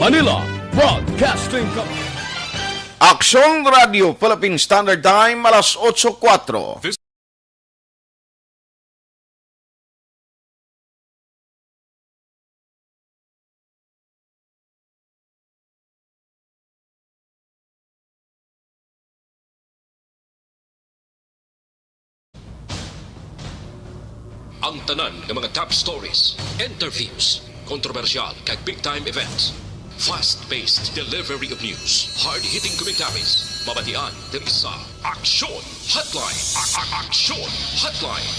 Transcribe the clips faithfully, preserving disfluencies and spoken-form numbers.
Manila Broadcasting Company. Aksyon Radio Philippine Standard Time, alas otso kuwatro. Ang tanan nga mga top stories, interviews, kontrobersyal kag big time events, fast-paced delivery of news, hard-hitting commentaries, mabatian diri sa Aksyon Hotline. A- a- Aksyon Hotline.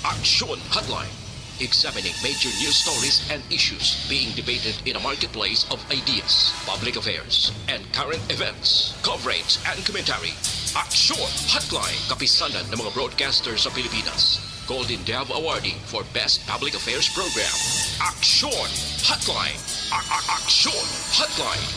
Aksyon Hotline. Examining major news stories and issues being debated in a marketplace of ideas, public affairs, and current events. Coverage and commentary. Aksyon Hotline. Kapisanan ng mga broadcaster sa Pilipinas. Golden Dove Awardee for Best Public Affairs Program. Aksyon Hotline. A- a- Aksyon Hotline.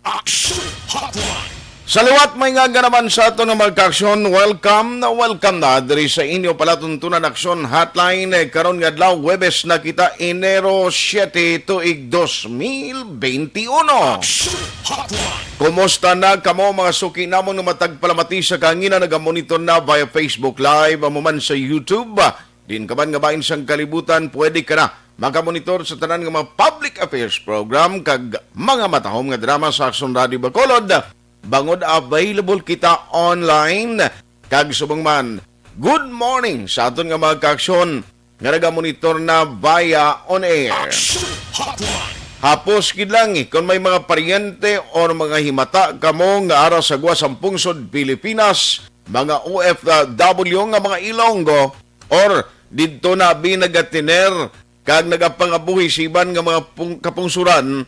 Aksyon Hotline. Sa liwat, may nga naman sa aton nga mga kaaksyon, welcome na welcome na diri sa inyo palatuntunan Aksyon Hotline. Eh, karon nga adlaw, Huwebes na kita, Enero siete, tuig dos mil benti uno. Aksyon Hotline. Kumusta na kamo, mga suki namon nga matag palamati sa kahanginan? Nagamonitor na via Facebook Live, amo man sa YouTube. Din ka man nga bahin sang kalibutan, pwede ka na makamonitor sa tanan nga mga public affairs program kag mga matahom nga drama sa Aksyon Radio Bacolod. Bangod available kita online, kag subong man, good morning sa aton nga mga kaaksyon nga nagamonitor na via on air. Action Hotline. Hapos gid lang, eh, kung may mga paryente or mga himata kamo nga ara sa gwa sang pungsod Pilipinas, mga O F W nga mga Ilonggo, or didto na abi nagatiner kag nagapangabuhi sa iban nga mga pung-, kapungsuran,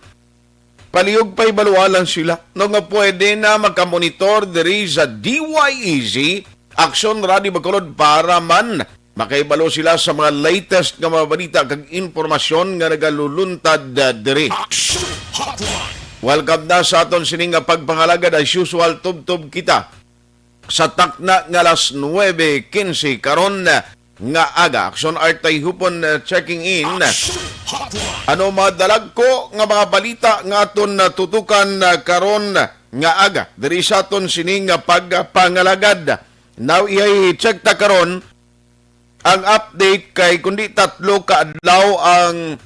palihog pahibaluan lang sila, no, nga pwede na makamonitor diri sa D Y E Z, Aksyon Radio Bacolod, para man makahibalo sila sa mga latest nga mga balita kag impormasyon nga nagaluluntad, ah, diri. Action Hotline. Welcome na sa aton sini nga pagpangalagad. As usual, tubtob kita sa takna nga alas nuebe quince karon nga aga. Aksyon Art Tayhupon, uh, checking in. Action Hotline. Ano mga dalagko nga mga balita nga aton natutukan, uh, karon nga aga diri sa aton sini nga pagpangalagad? Now, i-check ta karon ang update kay kundi tatlo ka adlaw ang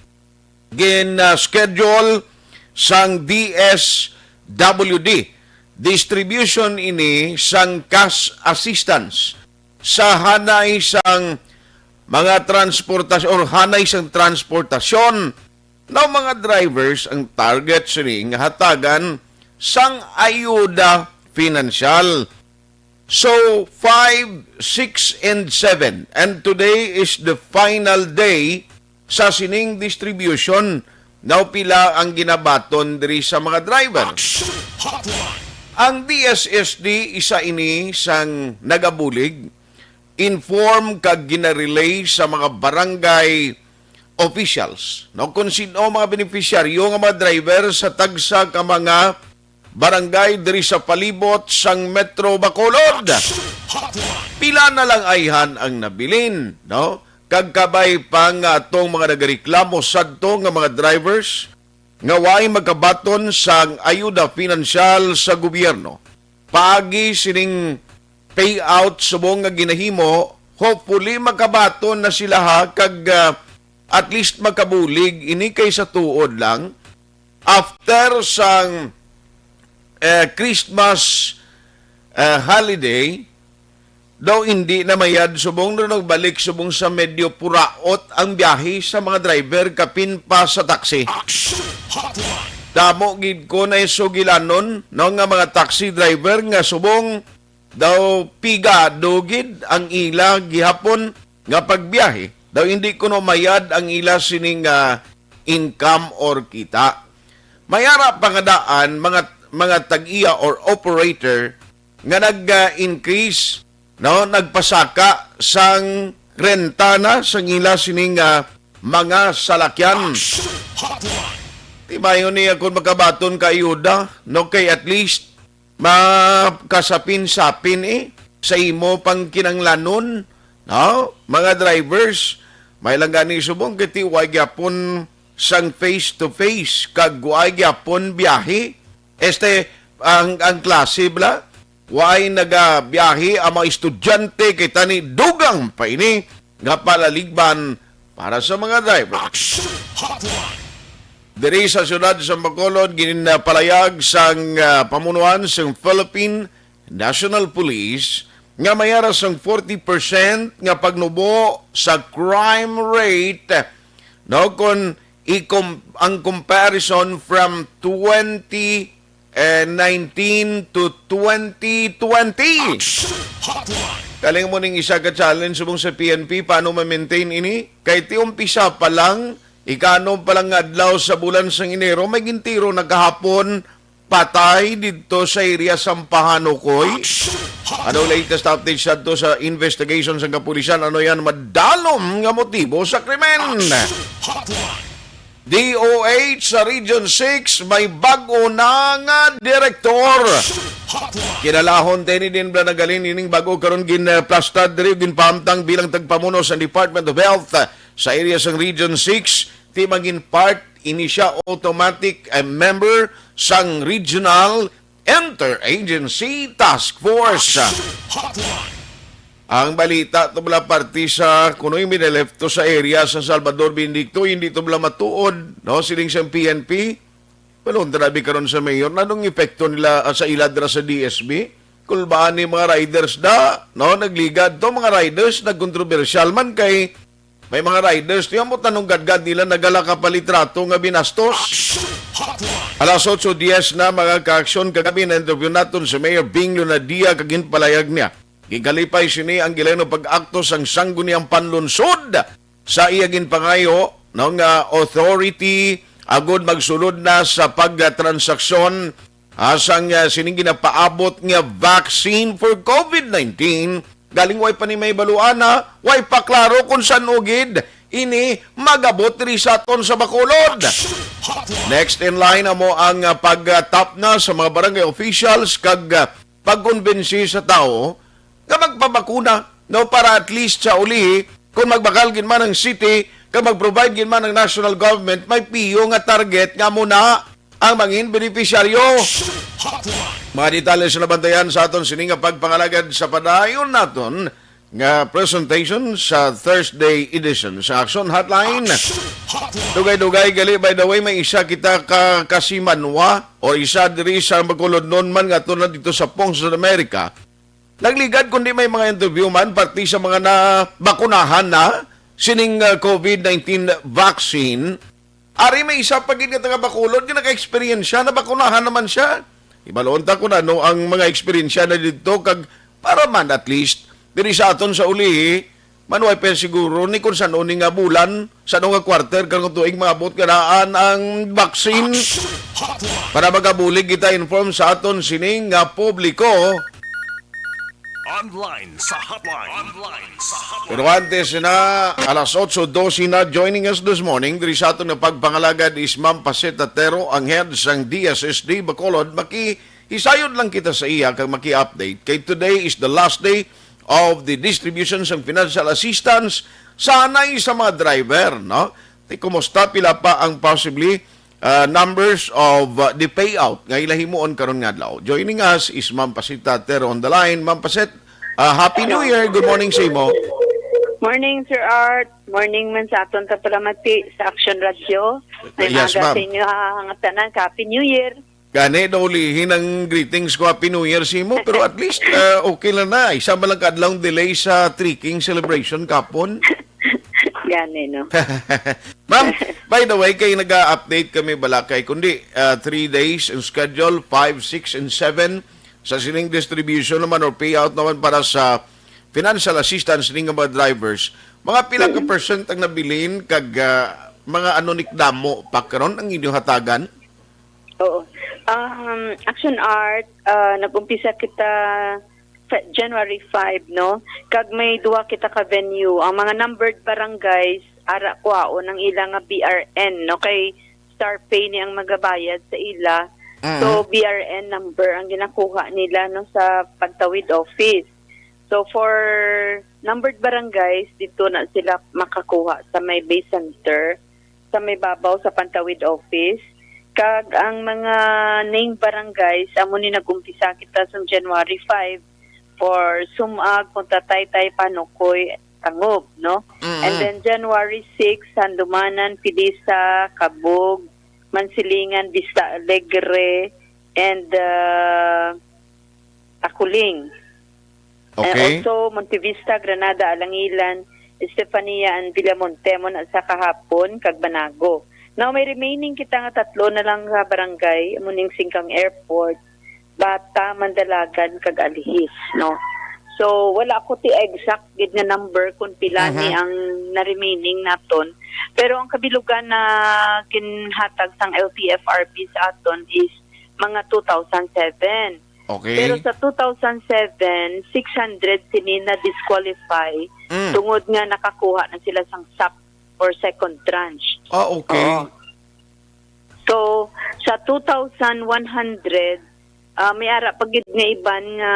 gin-schedule sang D S W D. Distribution ini sang cash assistance sa hanay sang mga transportasyon or hanay sang transportasyon. Now, mga drivers ang target sini nga hatagan sang ayuda pinansyal. So, five, six, and seven. And today is the final day sa sining distribution. Now, pila ang ginabaton diri sa mga driver? Action Hotline. Ang D S S D, isa ini sang nagabulig inform kag ginarelay sa mga barangay officials, no, kung sino mga benepisyaryo nga mga driver sa tagsa ka mga barangay diri sa palibot sang Metro Bacolod. Pila na lang ayhan ang nabilin, no? Kag kabay pa nga atong mga nagareklamo sadto nga mga drivers nga way makabaton sang ayuda pinansyal sa gobyerno. Paagi sining payout subong nga ginahimo, hopefully makabaton na sila, ha, kag, ah, at least makabulig ini kay sa tuod lang after sang, eh, Christmas, eh, holiday, daw hindi na mayad subong na nagbalik subong sa medyo puraot ang biyahe sa mga driver kapin pa sa taxi. Action Hotline. Damo gid ko na sugilanon, no, nga mga taxi driver nga subong daw pigado gid ang ila gihapon nga pagbiyahe. Daw hindi kuno mayad ang ila sining, ah, income or kita. May ara pa nga daan mga, mga tag-iya or operator nga nag-increase, no, nagpasaka sang renta na sang ila sining, ah, mga salakyan. Action Hotline. Timayon niya kung makabaton ka ayuda, no, kay at least makasapin-sapin, eh, sa imo pang kinanglanon, No? Mga drivers, may lang gani subong kiti wa gyapon sang face to face kag wa gyapon biyahe. Este, ang, ang klase bala, way nagabiyahe ang mga estudyante kay tani dugang pa ini nga palaligban para sa mga driver. Action Hotline. Diri sa siyudad sa Bacolod, ginpalayag sang, ah, pamunuan sang Philippine National Police nga may ara sang forty percent nga pagnubo sa crime rate, no, kon i-com-, ang comparison from twenty eh, nineteen to twenty twenty. Action Hotline. Kaling mo ning isa ka challenge subong sa P N P, paano ma-maintain ini? Kay ti umpisa pa lang, ikanom pa lang nga adlaw sa bulan sang Enero, may gintiro na kahapon patay didto sa area Sampahan, Ocoy. Action Hotline. Ano latest updates sadto sa investigation sang kapulisan? Ano yan madalom nga motibo sa krimen? Action Hotline. D O H sa Region six, may bag-o na nga direktor. Kinalahon tini din bala nagalin ining bag-o karon ginplastad diri ginpahamtang bilang tagpamuno sa Department of Health sa area sang Region six, ti magin part ini siya automatic, eh, member sang Regional Interagency Task Force. Action Hotline. Ang balita to bala parte sa kunoy minalef to sa area sa Salvador Vindicto, hindi to bala matuod, no? Siling sa P N P, palunta na bi karon sa mayor, nanong epekto nila, ah, sa ila dira sa D S B? Kulbaan ni mga riders da, no? Nagligad to mga riders, nagkontrobersyal man kay may mga riders, ti ambot anong gadgad nila, nagala ka pa litrato nga binastos. Action Hotline. Alas otso dies na, mga ka-aksyon, kagabi na-interview naton si Mayor Bing Leonadia, kag ginpalayag niya, ginkalipay sini ang gilayon nga pag-akto sang sangguniang panlunsod sa iya ginpangayo, no, nga authority agud magsulod na sa pagtransaksyon, ah, sang, ah, sining ginapaabot nga vaccine for COVID nineteen. Galing way pa ni may baluan, ha? Way pa klaro kung san-o gid ini magabot diri sa aton sa Bacolod. Next in line amo ang, ah, pag-tap na sa mga barangay officials kag, ah, pagkumbinsi sa tawo nga magpabakuna, no, para at least sa ulihi, kung magbakal gid man ang city, kag mag-provide gid man ang national government, may piyo nga target nga amo na ang mangin benepisyaryo. Mga detalye sa nabantayan sa aton sini nga pagpangalagad sa padayon naton nga presentation sa Thursday edition sa Action Hotline. Dugay-dugay gali, by the way, may isa kita ka kasimanwa o isa diri sa Bacolod noon man nga ato na dito sa Pong sa Amerika. Nagligad kundi may mga interview man parte sa mga nabakunahan na sining, uh, COVID nineteen vaccine. Ari may isa pa gid nga taga Bacolod nga naka-experience siya, nabakunahan naman siya. Ibalon ta kung ano ang mga eksperyensya na dito kag para man at least diri sa aton sa ulihi, manuway pa siguro ni kung san-o ni nga bulan, san-o nga quarter karong tuig maabot nga daan ang vaccine. Para magabulig kita inform sa aton sining nga publiko. Online sa hotline. Online sa hotline. Pero antes na, alas otso doce na, joining us this morning diri sa aton nga pagpangalagad is Ma'am Paseta Tero, ang head sang D S S D Bacolod. Makihisayod lang kita sa iya kag maki-update kay today is the last day of the distribution sang financial assistance. Sanay sa mga driver, no? Ti kumusta, pila pa ang possibly, uh, numbers of, uh, the payout nga ila himuon karon nga adlaw? Joining us is Ma'am Pasita Tero on the line. Ma'am Paset, uh, Happy New Year. Good morning sa imo. Morning, Sir Art. Morning man sa aton kapalamati sa Action Radio. May Yes, aga ma'am. Sa inyo, ha, nga tanan. Happy New Year. Gani, naulihin ang greetings ko, Happy New Year sa imo, pero at least, uh, okay lang na. Isa man lang kadlawng delay sa trekking celebration kapon. Gani, no? Ma'am, by the way, kay naga-update kami balakay, kundi, uh, three days in schedule, five, six, and seven, sa sining distribution naman or payout naman para sa financial assistance ning mga drivers. Mga pila ka Mm. percent ang nabilin kag, uh, mga ano ni kadamo pa karon ang inyong hatagan? Oo. Um, Action Art, uh, nag-umpisa kita sa January five, no? Kag may duha kita ka venue. Ang mga numbered barangays, ara kuhaon ang ila nga B R N, no? Kay StarPay ni ang magabayad sa ila. So, Mm. B R N number ang ginakuha nila, no, sa pagtawid office. So for numbered barangays, dito na sila makakuha sa may base center, sa may babaw sa Pantawid Office. Kag ang mga named barangays, amo ni nag-umpisa kita sa January five for Sumag, Punta Taytay, Panukoy, Tangub, no? Mm-mm. And then January six, Handumanan, Pilisa, Cabug, Mansilingan, Vista Alegre, and uh, Taculing. And Okay. also Montevista, Granada, Alangilan, Estefania, and Villamonte, amo na sa kahapon, kag Banago. Now, may remaining kita nga tatlo na lang nga barangay, amo ning Singkang Airport, Bata, Mandalagan, kag Alihis, no? So, wala ko ti exact gid nga number kung pila ni Mhm. ang na-remaining naton. Pero ang kabilugan na ginhatag sang L T F R B sa aton is mga two thousand seven. Okay. Pero sa two thousand seven, six hundred sini na-disqualify Mm. tungod nga nakakuha na sila sang sap or second tranche. Ah, okay. Oo. So, sa two thousand one hundred, ah, may ara pa gid nga iban nga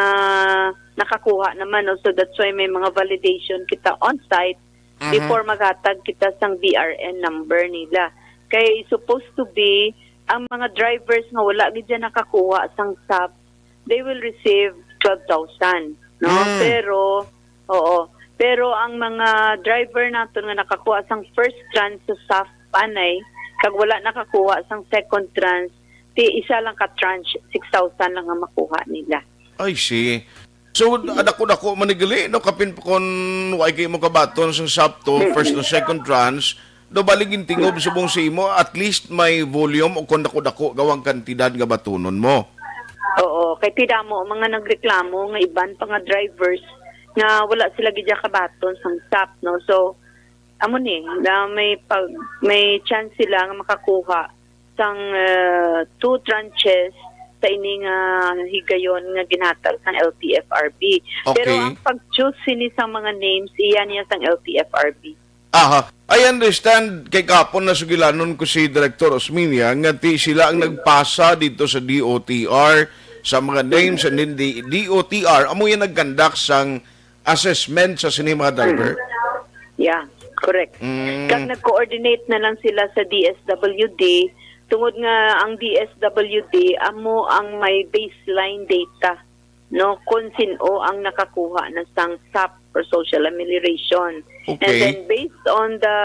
nakakuha naman, no? So, that's why may mga validation kita on site Mhm. before maghatag kita sang B R N number nila. Kay supposed to be, ang mga drivers nga wala gid dyan nakakuha sang sap, they will receive twelve thousand, no? Mm. Pero, oo. Pero ang mga driver naton nga nakakuha sang first tranche sa sap anay, kag wala nakakuha sang second tranche, ti isa lang ka tranche, six thousand lang ang makuha nila. I see. So, dako-dako man ni gali, no? Kapin pa kon wa kay mo kabaton sang sap to, first and second tranche, do bali gintingob subong sa imo, at least may volume o kon dako-dako gawang kantidad nga batunon mo. Oo, kay ti damo ang mga nagreklamo nga iban pa nga drivers nga wala sila gid kabaton sang sap, no? So, amo ni, na may pag, may chance sila nga makakuha sang, uh, two tranches sa ini nga higayon nga ginhatag sang L T F R B. Pero Okay. ang pag-choose sini sang mga names, iya niya sang L T F R B. Aha. I understand kay kapon na sugilanon ko si Director Osminia nga ti sila ang nagpasa dito sa D O T R sa mga names, and then the D O T R amo yung nagkandak sang assessment sa sini mga driver. Yeah, correct. Mm. Kag nag-coordinate na lang sila sa D S W D, tungod nga ang D S W D amo ang may baseline data, no, kung sin-o ang nakakuha na sang sap or social amelioration. And Okay. then based on the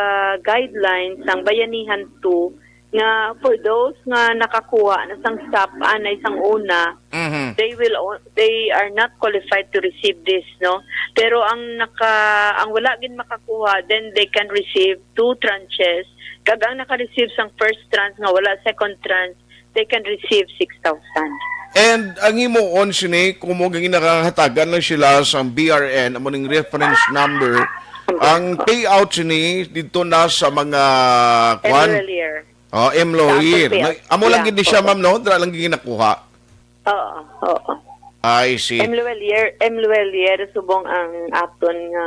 guidelines sang Bayanihan two, nga for those nga nakakuha na sang sap anay sang una, Mhm. they will o-, they are not qualified to receive this, no? Pero ang naka-, ang wala gid makakuha, then they can receive two tranches. Kag ang naka-receive sang first tranche nga wala second tranche, they can receive six thousand. And ang himuon sini, kung mo gani nakahatagan lang sila sang B R N, amo ning reference number, ang payout sini dito na sa mga, kwan? Annual year. Oh, M Lawyer. Sa aton, May, amo lang yeah, gid ni siya, oo. Ma'am, no? Dira lang gid nakuha. Oo, oo. I see. M Lawyer, M Lawyer, subong ang aton nga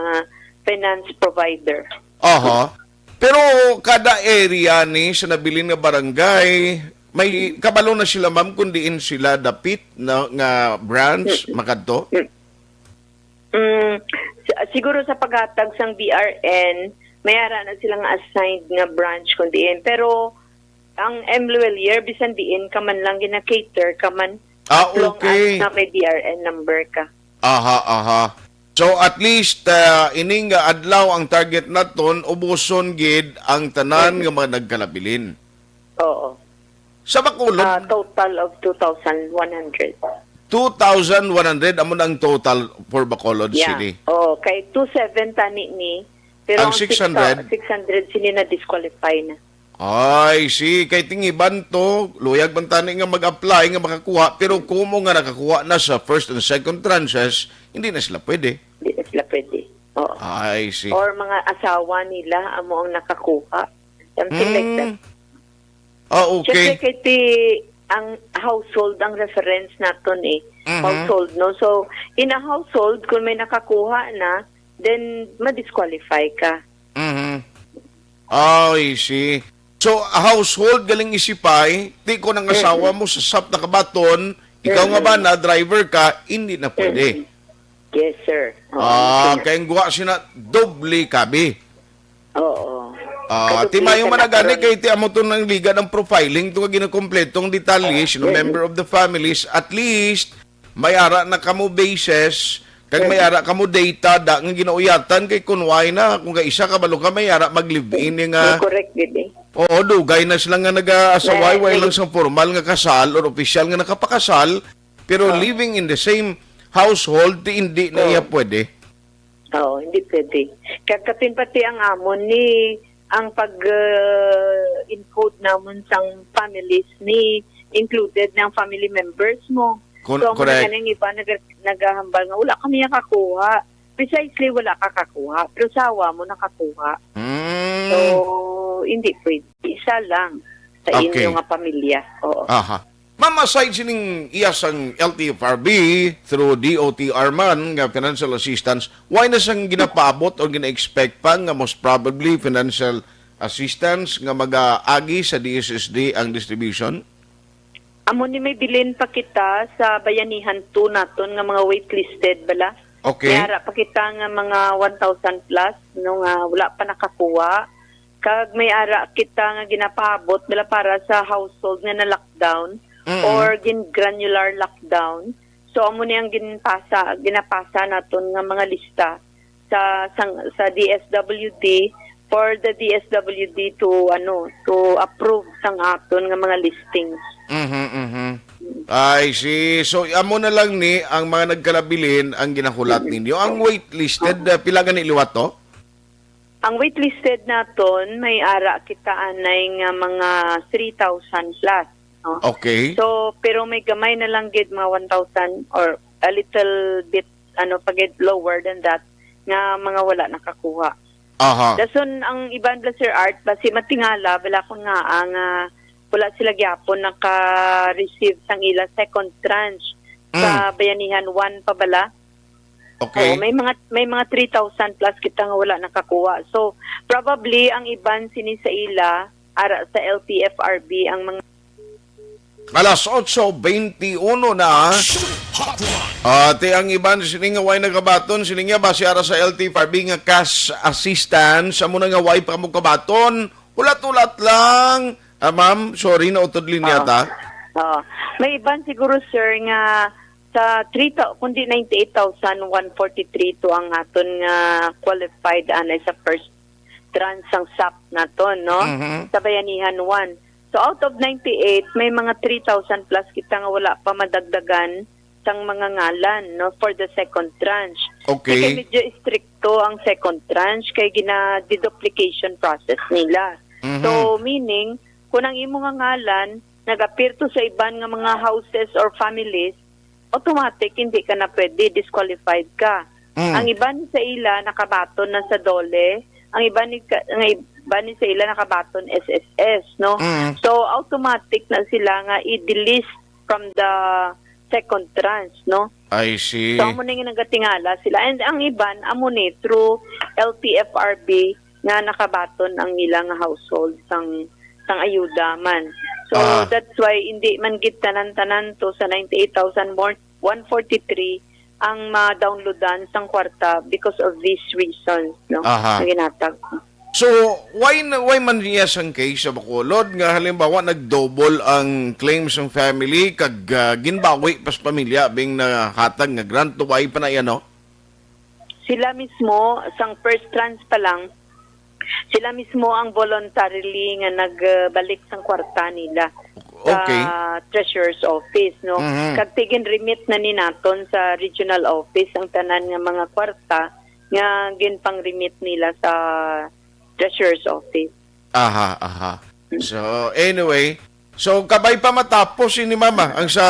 finance provider. Aha. Pero kada area ni sa nabilin nga barangay, may kabalo na sila, ma'am, kung diin sila dapit na nga branch Mm-mm. makadto? Mm. Mm, si-, siguro sa paghatag sang B R N, may ara na sila nga assigned nga branch kung diin. Pero ang M Lawyer, bisan diin ka man lang gina-cater ka man, Ah, as long okay. as na may B R N number ka. Aha, aha. So at least, ah, ining adlaw ang target naton, ubuson gid ang tanan Mm. nga mga nagkalabilin. Oo. Sa Bacolod? Ah, total of two thousand one hundred. Two thousand one hundred amo na ang total for Bacolod Yeah. City. Oo, kay two seven tani ni, pero Ang ang six hundred? six hundred sini na-disqualify na. Ay, si kay tingiban to, luyag man tani nga mag-apply nga makakuha, pero kumo nga nakakuha na sa first and second tranches, hindi na sila pwede. Hindi na sila pwede. Oo. I see. Or mga asawa nila amo ang nakakuha. Something like that. Mm. Ah, okay. Siyempre, kay ti, ang household ang reference naton eh. Mhm. Household, no? So, in a household, kung may nakakuha na, then ma-disqualify ka. Mhm. I see. So, household galing isipay, ti ko nang asawa Mm-mm. mo sa sap na kabaton, ikaw nga Mm-mm. ba na driver ka, hindi na pwede. Mm-mm. Yes, sir. Oo, Ah, ano, sir? Kay ang guwa sina doble kabi. Oo. Ah, Kadupli timayo ka man na na gani karon. Kay ti amo to nang liga ng profiling to nga ginakompletong detalye, sino Yes. member of the families, at least may ara na kamo basis, kag may Yes. ara kamo data da nga ginauyatan kay kun way na, kung kaisa kabalo ka may ara mag-live-in nga Correct gid eh. Oo, dugay na sila nga nag-aasaway, Yes, way yes. lang sa formal nga kasal or opisyal nga nakapakasal, pero Oh. living in the same household, ti hindi na Oh. iya pwede. Oo, hindi pwede. Kag kapin pati ang amon ni, ang pag, uh, encode namon sang families ni included ng family members mo. Kon-, So, amo na correct. Nga ang iba nag-, naghahambal nga, "Wala kami nakakuha." Precisely, wala ka kakuha, pero sawa mo nakakuha. Mm. So, hindi pwede. Isa lang sa Okay. inyo nga pamilya. Oo. Aha. Ma'am, aside sining iya sang L T F R B through D O T R man nga financial assistance, why na sang ginapaabot o gina-expect pa nga most probably financial assistance nga mag-aagi sa D S S D ang distribution? Amo ni may bilin pa kita sa Bayanihan two naton nga mga waitlisted bala. Okay. May ara pa kita nga mga one thousand plus, no, nga wala pa nakakuha. Kag may ara kita nga ginapaabot bala para sa household nga na-lockdown Mm. or gin-granular lockdown. So, amo ni ang ginpasa, ginapasa naton nga mga lista sa, sang, sa D S W D for the D S W D to, ano, to approve sang aton nga mga listings. Mhm, mhm. I see. So, amo na lang ni ang mga nagkalabilin ang ginahulat Mm. ninyo. Ang waitlisted, ah, pila gani liwat to? Ang waitlisted naton, may ara kita anay nga mga three thousand plus, no? Okay. So, pero may gamay na lang gid, mga one thousand or a little bit, ano, pa gid lower than that, nga mga wala nakakuha. Aha. Dason ang iban bala, Sir Art, basi matingala bala kun nga ang, ah, wala sila gyapon naka-receive sang ila second tranche sa Mm. Bayanihan one pa bala. Okay. Oo, may mga, may mga three thousand plus kita nga wala nakakuha. So, probably ang iban sini sa ila, ara sa L T F R B ang mga Alas otso beintiuno na. Ati ang iban sini nga way nagabaton, sini nga basi ara sa L T F R B nga cash assistance, amo na nga way pa mo kabaton. Hulat-hulat lang. Ah, ma'am, sorry, nautod linya Oo. ta. Oo. May iban siguro, sir, nga sa three thou-, kundi ninety-eight thousand one forty-three to ang aton nga qualified anay sa first tranche sang sap naton, no? Mhm. Sa Bayanihan one. So, out of ninety-eight, may mga three thousand plus kita nga wala pa madagdagan sang mga ngalan, no, for the second tranche. Okay. Kay medyo istrikto ang second tranche kay gina-deduplication process nila. Mhm. So, meaning, kung ang imo nga ngalan nag-appear to sa iban nga mga houses or families, automatic, hindi ka na pwede, disqualified ka. Mm. Ang iban sa ila nakabaton na sa DOLE, ang iban ni ka-, ang iban ni sa ila nakabaton S S S, no? Mm. So, automatic na sila nga i-delist from the second tranche, no? I see. So, amo na yung nagatingala sila. And ang iban, amo ni, through L T F R B, nga nakabaton ang ilang household sang, sang ayuda man. So, Ah. that's why hindi man gid tanan-tanan to sa ninety-eight thousand one forty-three ang ma-downloadan sang kwarta because of these reasons, no? Aha. Nga ginhatag. So, why na, why man niya sang case sa Bacolod nga halimbawa nag-double ang claims ng family kag, ah, ginbawi pas pamilya bing nahatag nga grant, why pa na yan, no? Sila mismo, sang first tranche pa lang, sila mismo ang voluntarily nga nagbalik sang kwarta nila sa Okay. treasurer's office, no? Mhm. Kag tigin-remit na ni naton sa regional office ang tanan nga mga kwarta nga ginpang-remit nila sa treasurer's office. Aha, aha. So, anyway, so kabay pa matapos ini, mama, ang sa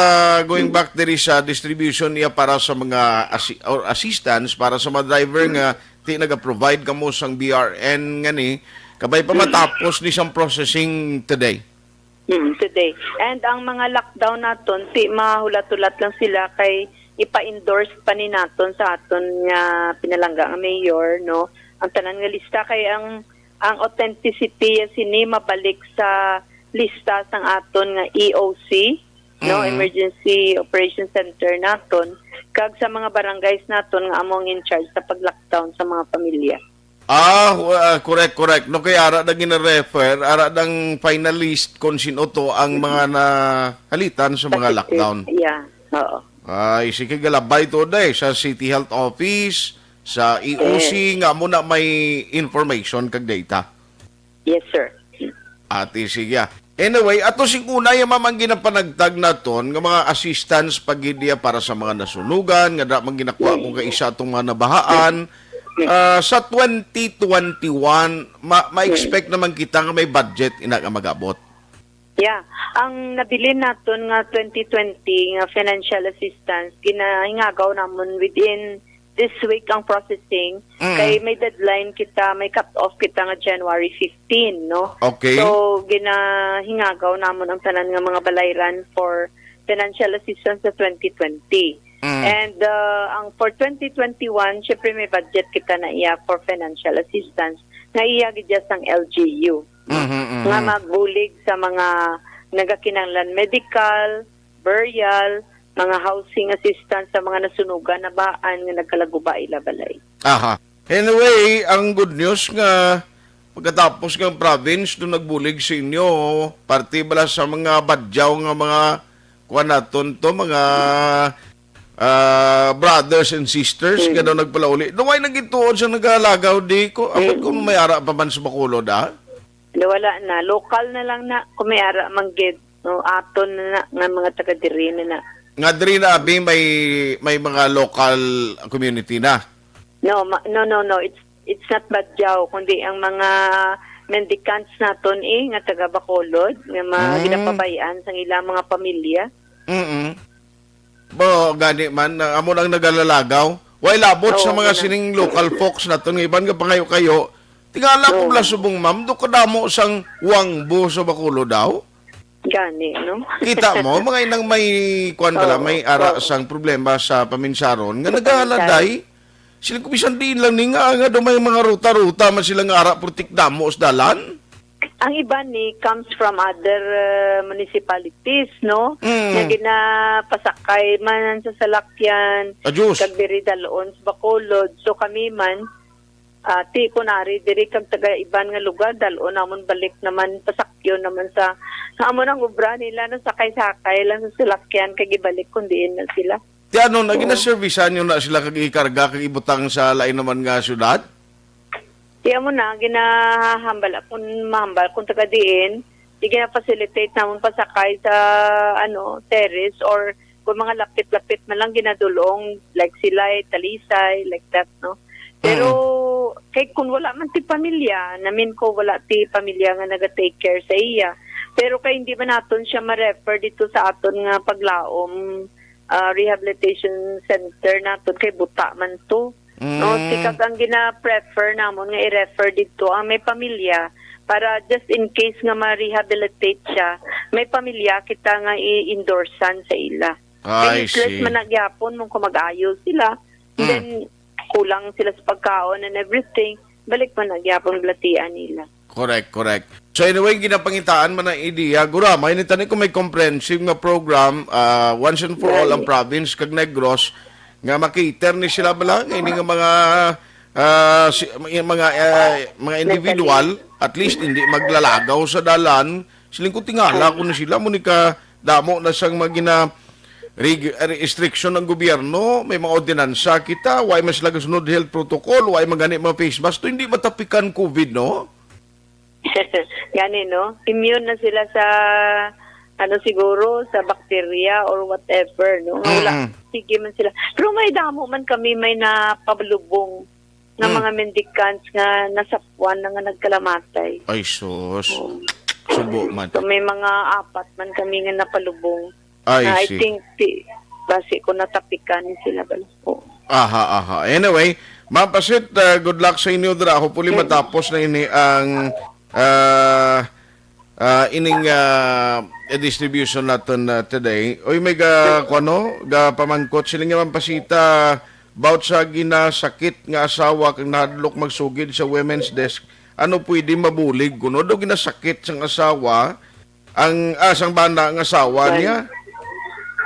going back diri sa distribution niya para sa mga assi-, or assistance para sa mga driver nga ti naga-provide kamo sang B R N ngani, kabay pa matapos ni sang processing today. Mm, today. And ang mga lockdown naton, ti mahulat-hulat lang sila kay ipa-endorse pa ni naton sa aton nga pinalangga nga mayor, no? Ang tanan nga lista kay ang, ang authenticity sini mabalik sa lista sang aton nga E O C, no, Mm. Emergency Operation Center naton, kag sa mga barangays naton nga amo ang in charge sa pag-lockdown sa mga pamilya. Ah, w- ah, correct, correct. No, kay ara na gina-refer, ara dang finalist kung sino to ang mga nahalitan sa mga Positive. Lockdown. Yeah, oo. Ay, sige, galabay to, day, sa City Health Office, sa E O C, Yes. nga mo na may information kag data. Yes, sir. Ati, sige. Anyway, ato sing una, ya, ma'am, ang ginapanagtag naton nga mga assistance pag-, para sa mga nasunugan, nga da man ginakuha kung kaisa atong mga nabahaan. Ah, sa twenty twenty-one, ma- ma-expect naman kita nga may budget ina nga mag-abot. Yeah, ang nabilin naton nga twenty twenty nga financial assistance, ginahingagaw namon within this week ang processing. Mm. Kay may deadline kita, may cut off kita nga January fifteen, no? Okay. So, ginahingagaw namon ang tanan nga mga balayran for financial assistance sa twenty twenty. Mm. And, uh, ang for twenty twenty-one, syempre may budget kita na iya for financial assistance na iya gid sang L G U, no? Mhm, mhm. Nga magbulig sa mga nagakinahanglan medical, burial, mga housing assistance sa mga nasunugan, nabaan nga nagkalaguba ila balay. Aha. Anyway, ang good news nga pagkatapos nga ang province do nagbulig sa inyo, parte bala sa mga badyaw nga mga kuan naton to, mga, ah, brothers and sisters Mm. nga daw nagpalauli. Daw ay nagituon sa nagalagaw di ko. Apat Mm. kung may ara pa man sa Bacolod, ah? Wala na. Local na lang na. Kung may ara man gid, no, aton na na, nga mga taga diri na na. Nga diri na, abi, may, may mga local community na? No, ma- no, no, no. It's, it's not Badyaw, kundi ang mga mendicants naton, eh, nga taga Bacolod, nga mga Mm. ginapabayaan sang ilang mga pamilya. Mm-mm. Bo, gani man, na amo nang nagalalagaw. Way labot sa Oo, mga muna. Sining local folks naton nga iban nga pangayo-kayo. Tingala ko Oo. Bala subong, ma'am, do kadamo sang wangbo sa Bacolod daw. Gani, no? Kita mo, mga inang may, kuwan bala, Oo, may ara oo. Sang problema sa paminsaron, nga Sa nagahaladay. Sila kung bisan diin lang ni nga, nga daw may mga ruta-ruta man sila nga ara, putik damo sa dalan. Ang iban ni comes from other, uh, municipalities, no? Mm. Nga ginapasakay man sa salakyan, Adjus. Kag diri dalon sa Bacolod. So kami man, ah, ti kunari diri kag taga iban nga lugar, dalon namon balik naman, pasakyon naman sa, sa amo nang obra nila, no, sakay-sakay lang sa salakyan kag ibalik kung diin na sila. Ti ano, na Oo. Ginaservisan nyo na sila kag ikarga kag ibutang sa lain naman nga syudad? Ti amo na, ginahambal akon mahambal kung taga diin, di gina-facilitate namon pasakay sa, ano, terrace or kung mga lapit-lapit man lang ginadulong, like Silay, Talisay, like that, no? Pero, Mm. Kay kung wala man ti pamilya, namin ko wala ti pamilya nga naga-take care sa iya. Pero kay hindi man naton siya ma-refer dito sa aton nga paglaom, ah, rehabilitation center naton kay buta man to. No, Mm. Sikag ang gina-prefer namon nga i-refer didto ang may pamilya para just in case nga ma-rehabilitate siya, may pamilya kita nga i-endorsean sa ila. Kay I useless see. Man na gyapon mo kung mag-ayo sila. Mm. Then, kulang sila sa pagkaon and everything. Balik man na gyapon balatian nila. Correct, correct. So anyway, ginapangitaan man ang ideya. Gura, may nitani kung may comprehensive nga program, ah, once and for all ang Right. Province kag Negros nga makater ni sila bala nga ini nga mga, ah, si, mga, ah, mga individual, at least hindi maglalagaw sa dalan. Siling ko tingala ko ni sila mo ni ka damo na sang mga gina reg-, restriction ang gobyerno, may mga ordinansa kita, way man sila gasunod health protocol, way man gani mga face mask, to hindi matapikan covid, no? Gani, no? Immune na sila sa, ano, siguro, sa bacteria or whatever, no? Nga wala, Mm-mm. Sige man sila. Pero may damo man kami may napalubong nga Mm. mga mendicants nga nasapwan na nga nagkalamatay. Ay, sus. Oo. Subo man. So, may mga apat man kami nga napalubong. Ay, Na I see. Think, ti-, basi ko natapikan sila bala. Oo. Aha, aha. Anyway, Ma'am Pasit, uh, good luck sa inyo dira. Hopefully, Mm. Matapos na ini ang, uh, uh, ining, uh, distribution naton, uh, today. Oy, may ga, kuno, ga pamangkot sila nga, Ma'am Pasita, about sa ginasakit nga asawa kag nahadlok magsugid sa women's desk. Ano pwede mabulig kuno? Daw ginasakit sang asawa, ang, ah, sang bana nga asawa Right. Niya.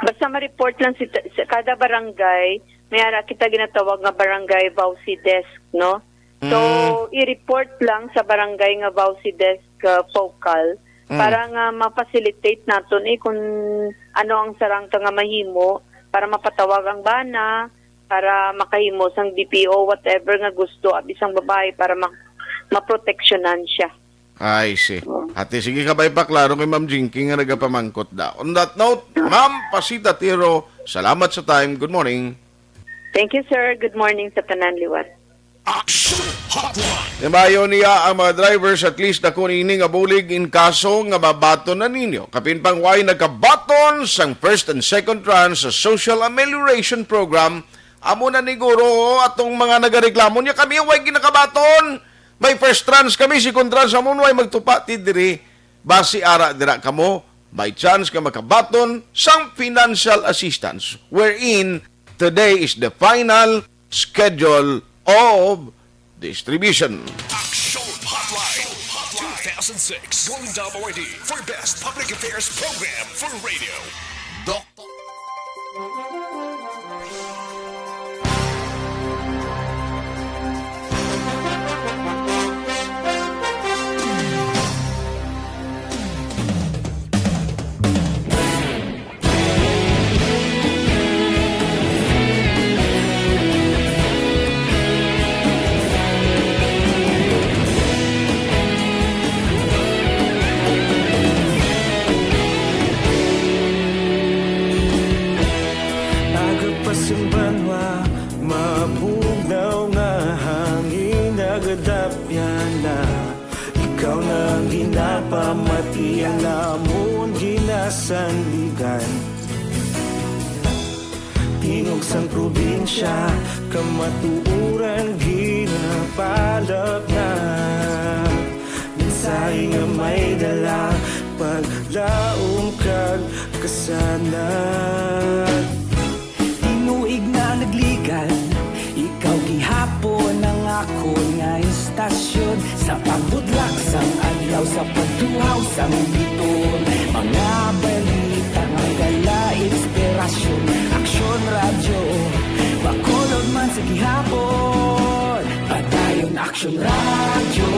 Basta ma-report lang si, sa kada barangay, may ara kita ginatawag nga barangay VAWC desk, no? So, Mm. i-report lang sa barangay nga VAWC desk, uh, focal Mm. para nga ma-facilitate naton, eh, kung ano ang sarang ka nga mahimo para mapatawag ang bana, para makahimo sang D P O, whatever nga gusto, abi sang babae, para ma-, maproteksyonan siya. I see. Oh. Ate, sige, kabay pa, klaro kay Ma'am Jinky nga nagapamangkot da. On that note, Ma'am Pasita Tiro, salamat sa time. Good morning. Thank you, sir. Good morning sa tanan liwat. Action Hotline. Timayon niya ang mga drivers, at least ako nini nga bulig in kaso nga mabaton na ninyo. Kapin pang way nagkabaton sang first and second tranche sa Social Amelioration Program, amo na ni guro atong mga nagareklamo niya, kami way ginakabaton. May first tranche kami, second tranche, amo na way magtupa ti diri. Basi ara dira kamo, may chance ka makabaton sang financial assistance, wherein today is the final schedule of distribution. Action Hotline two thousand six Golden Dome Awardee for Best Public Affairs Program for Radio. Doc- Aga pa sing banwa, mabugnaw nga hangin, nagadapyan na. Ikaw na ang ginapamati, ang amon ginasandigan. Tingog sang probinsya, kamatuoran ginapalapnag. Mensahe nga may dala, paglaom kag kasanag. Tinuig na nagligan, ikaw gihapon ang akon nga istasyon. Sa pagbutlak sang adlaw, sa pagtuhaw sang biton, mga balita nga dala inspirasyon. Aksyon Radyo, Bacolod man sa gihapon. Padayon Aksyon Radyo,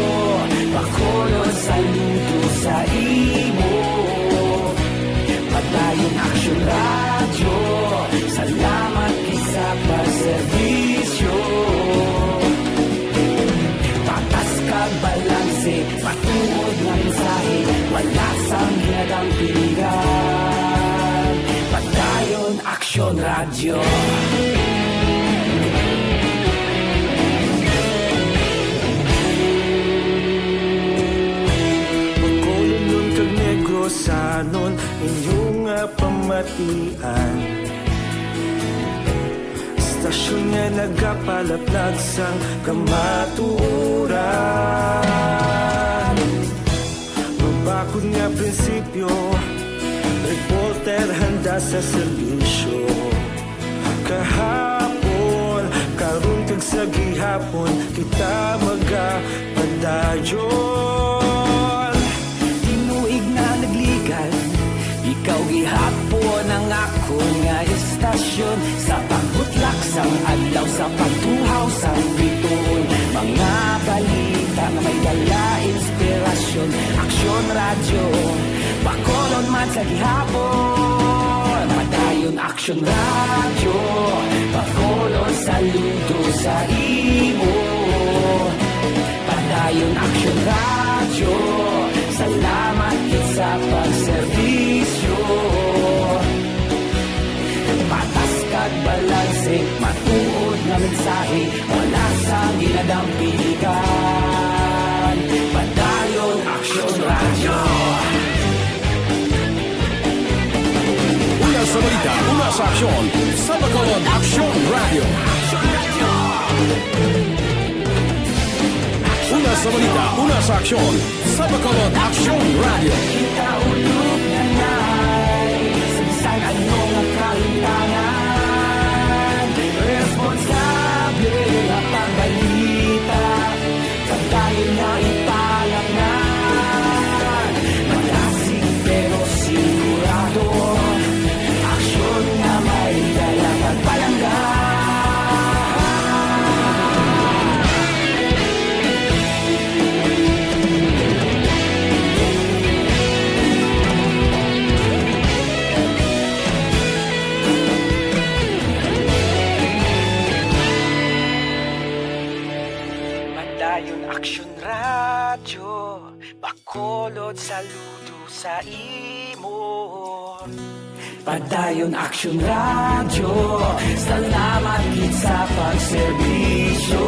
Bacolod, saludo sa imo. Padayon Aksyon Radyo, salamat gid sa pagserbisyo. Patas kag balanse, matuod nga mensahe, wala sang ginadampigan. Padayon Aksyon Radyo. Bacolodnon kag Negrosanon, inyo nga pamatian. Istasyon nga nagapalaplag sang kamatuoran. Mabakod nga prinsipyo, reporter handa sa serbisyo. Kahapon, karon, kag sa gihapon, kita magapadayon. Tinuig na nagligan, ikaw gihapon ang akon nga istasyon. Sa pagbutlak sang adlaw, sa pagtuhaw sang biton, mga balita nga may dala inspirasyon. Aksyon Radyo, Bacolod man sa gihapon. Padayon Aksyon Radyo, Bacolod, saludo sa imo. Padayon Aksyon Radyo, salamat gid sa pagserbisyo. Patas kag balanse, matuod nga mensahe, wala sang ginadampigan. Padayon Aksyon Radyo. Una sa balita, una sa aksyon, sa Bacolod Aksyon Radyo. Una sa balita, una sa aksyon, sa Bacolod Aksyon Radyo. Kita ulog na nay, sa bisan ano nga kahintangan, responsable nga pagbalita. Padayon nga ipalapngan, malasig pero sigurado. Aksyon Aksyon Radyo, Bacolod, saludo sa imo. Padayon Aksyon Radyo, salamat gid sa pagserbisyo.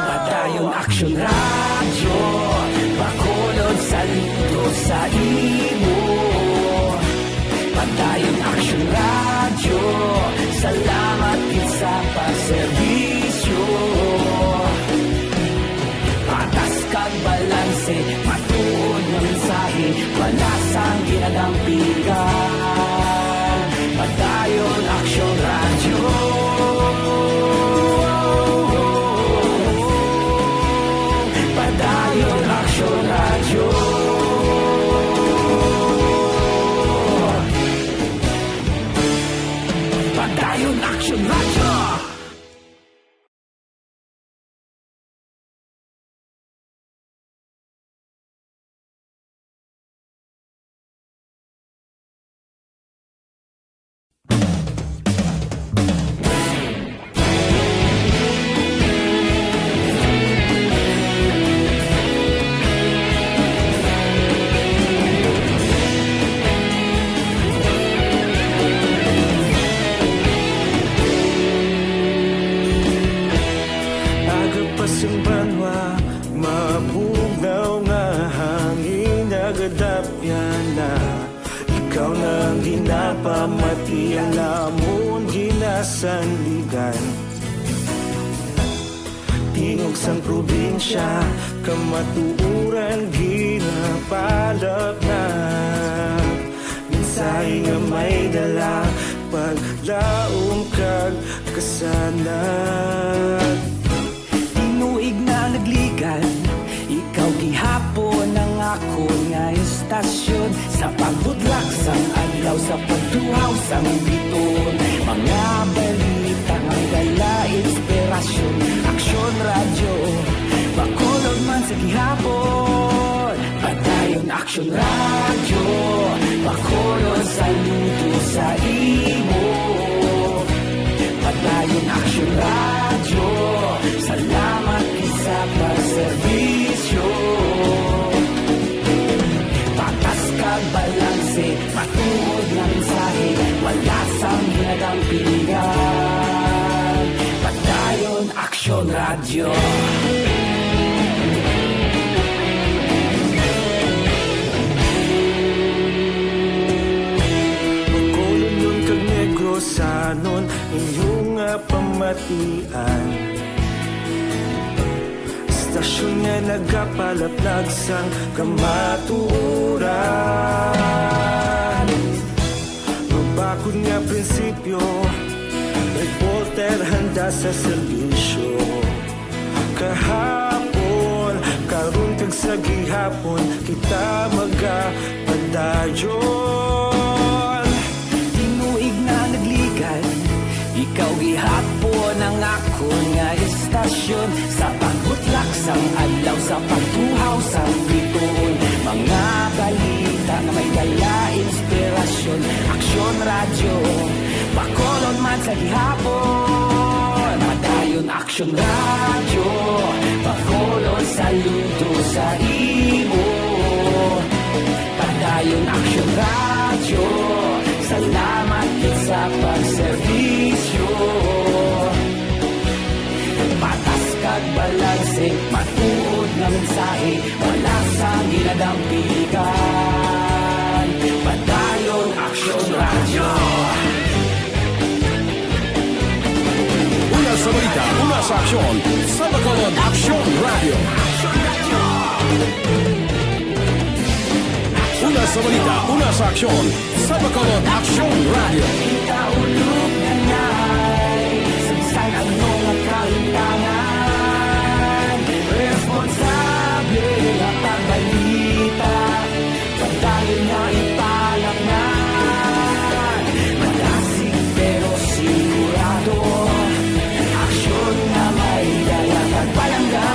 Padayon Aksyon Radyo, Bacolod, saludo sa imo. Padayon Aksyon Radyo, salamat gid sa pagserbisyo. Patas kag balanse, matuod nga mensahe, wala sang ginadampigan. Padayon Aksyon Radyo. Padayon Aksyon Radyo. Padayon Aksyon Radyo. Aga pa sing banwa, mabugnaw nga hangin nagadapyan na. Ikaw na ang ginapamati, ang amon ginasandigan. Tingog sang probinsya, kamatuoran ginapalap na. Mensahe nga may dala, paglaom kag kasanag. Tinuig na nagligan, ikaw gihapon ang akon nga istasyon. Sa pagbutlak sang adlaw, sa pagtuhaw sang biton, mga balita nga dala inspirasyon. Aksyon Radyo, Bacolod man sa gihapon. Padayon Aksyon Radyo, Bacolod, saludo sa imo. Padayon Aksyon Radyo, salamat gid sa pagserbisyo. Patas kag balanse, matuod nga mensahe, wala sang ginadampigan. Padayon Aksyon Radyo. Bacolodnon kag Negrosanon, inyo nga pamatian. Istasyon nga nagapalaplag sang kamatuoran. Mabakod nga prinsipyo, reporter handa sa serbisyo. Kahapon, karon, kag sa gihapon, kita magapadayon. Tinuig na nagligan, ikaw gihapon ang akon nga istasyon. Sa pagbutlak sang adlaw, sa pagtuhaw sang biton, mga balita nga may dala inspirasyon. Aksyon Radyo, Bacolod man sa gihapon. Padayon Aksyon Radyo, Bacolod, saludo sa imo. Padayon Aksyon Radyo, salamat gid sa pagserbisyo. Patas kag balanse, matuod nga mensahe, wala sang ginadampigan. Padayon Aksyon Radyo. Una sa balita, una sa aksyon, sa Bacolod Aksyon Radyo. Una sa balita, una sa aksyon, sa Bacolod Aksyon Radyo. Kita ulog na nay, sa bisan ano nga kahimtangan, responsable nga pagbalita. Padayon nga ipalapnan, malasig pero sigurado. Aksyon nga may dala kag palangga.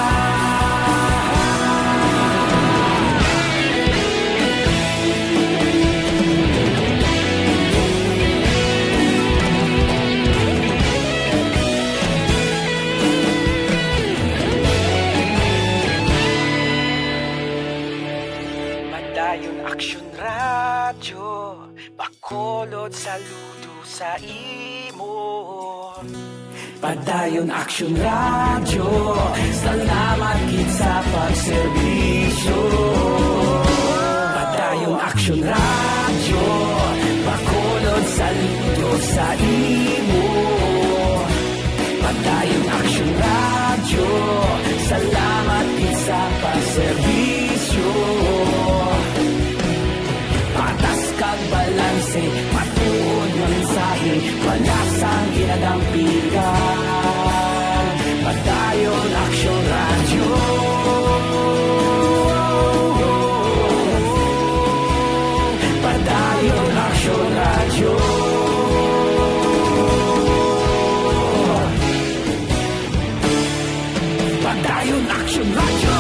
Saludo sa imo. Padayon Action Radio, salamat gid sa pagserbisyo. Padayon Action Radio, Bacolod, saludo sa imo. Padayon Action Radio, salamat gid sa pagserbisyo. Patas kag balanse, matuod nga mensahe, wala sang ginadampigan. Padayon Action Radio. Padayon Action Radio. Padayon Action Radio.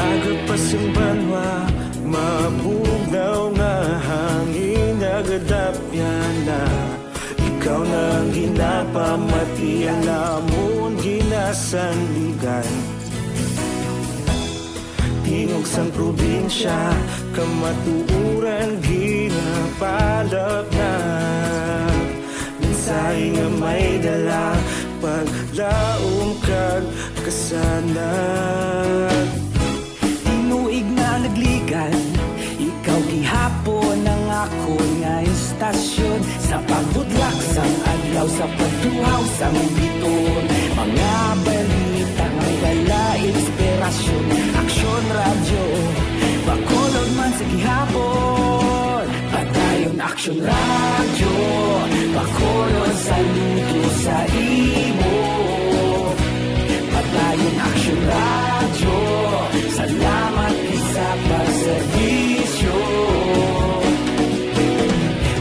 Aga pa sang banwa, mabugnaw nga hangin nagadapyan na. Ikaw na ang ginapamati, ang amon ginasandigan. Tingog sang probinsya, kamatuoran ginapalapnag. Mensahe nga may dala, paglaom kag kasanag. Tinuig na nagligan, ikaw gihapon ang akon nga istasyon. Sa pagbutlak sang adlaw, sa pagtuhaw sang biton, mga balita nga may dala inspirasyon. Aksyon Radyo, Bacolod man sa gihapon. Padayon Aksyon Radyo, Bacolod, saludo sa imo. Padayon Aksyon Radyo, salamat gid sa pagserbisyo.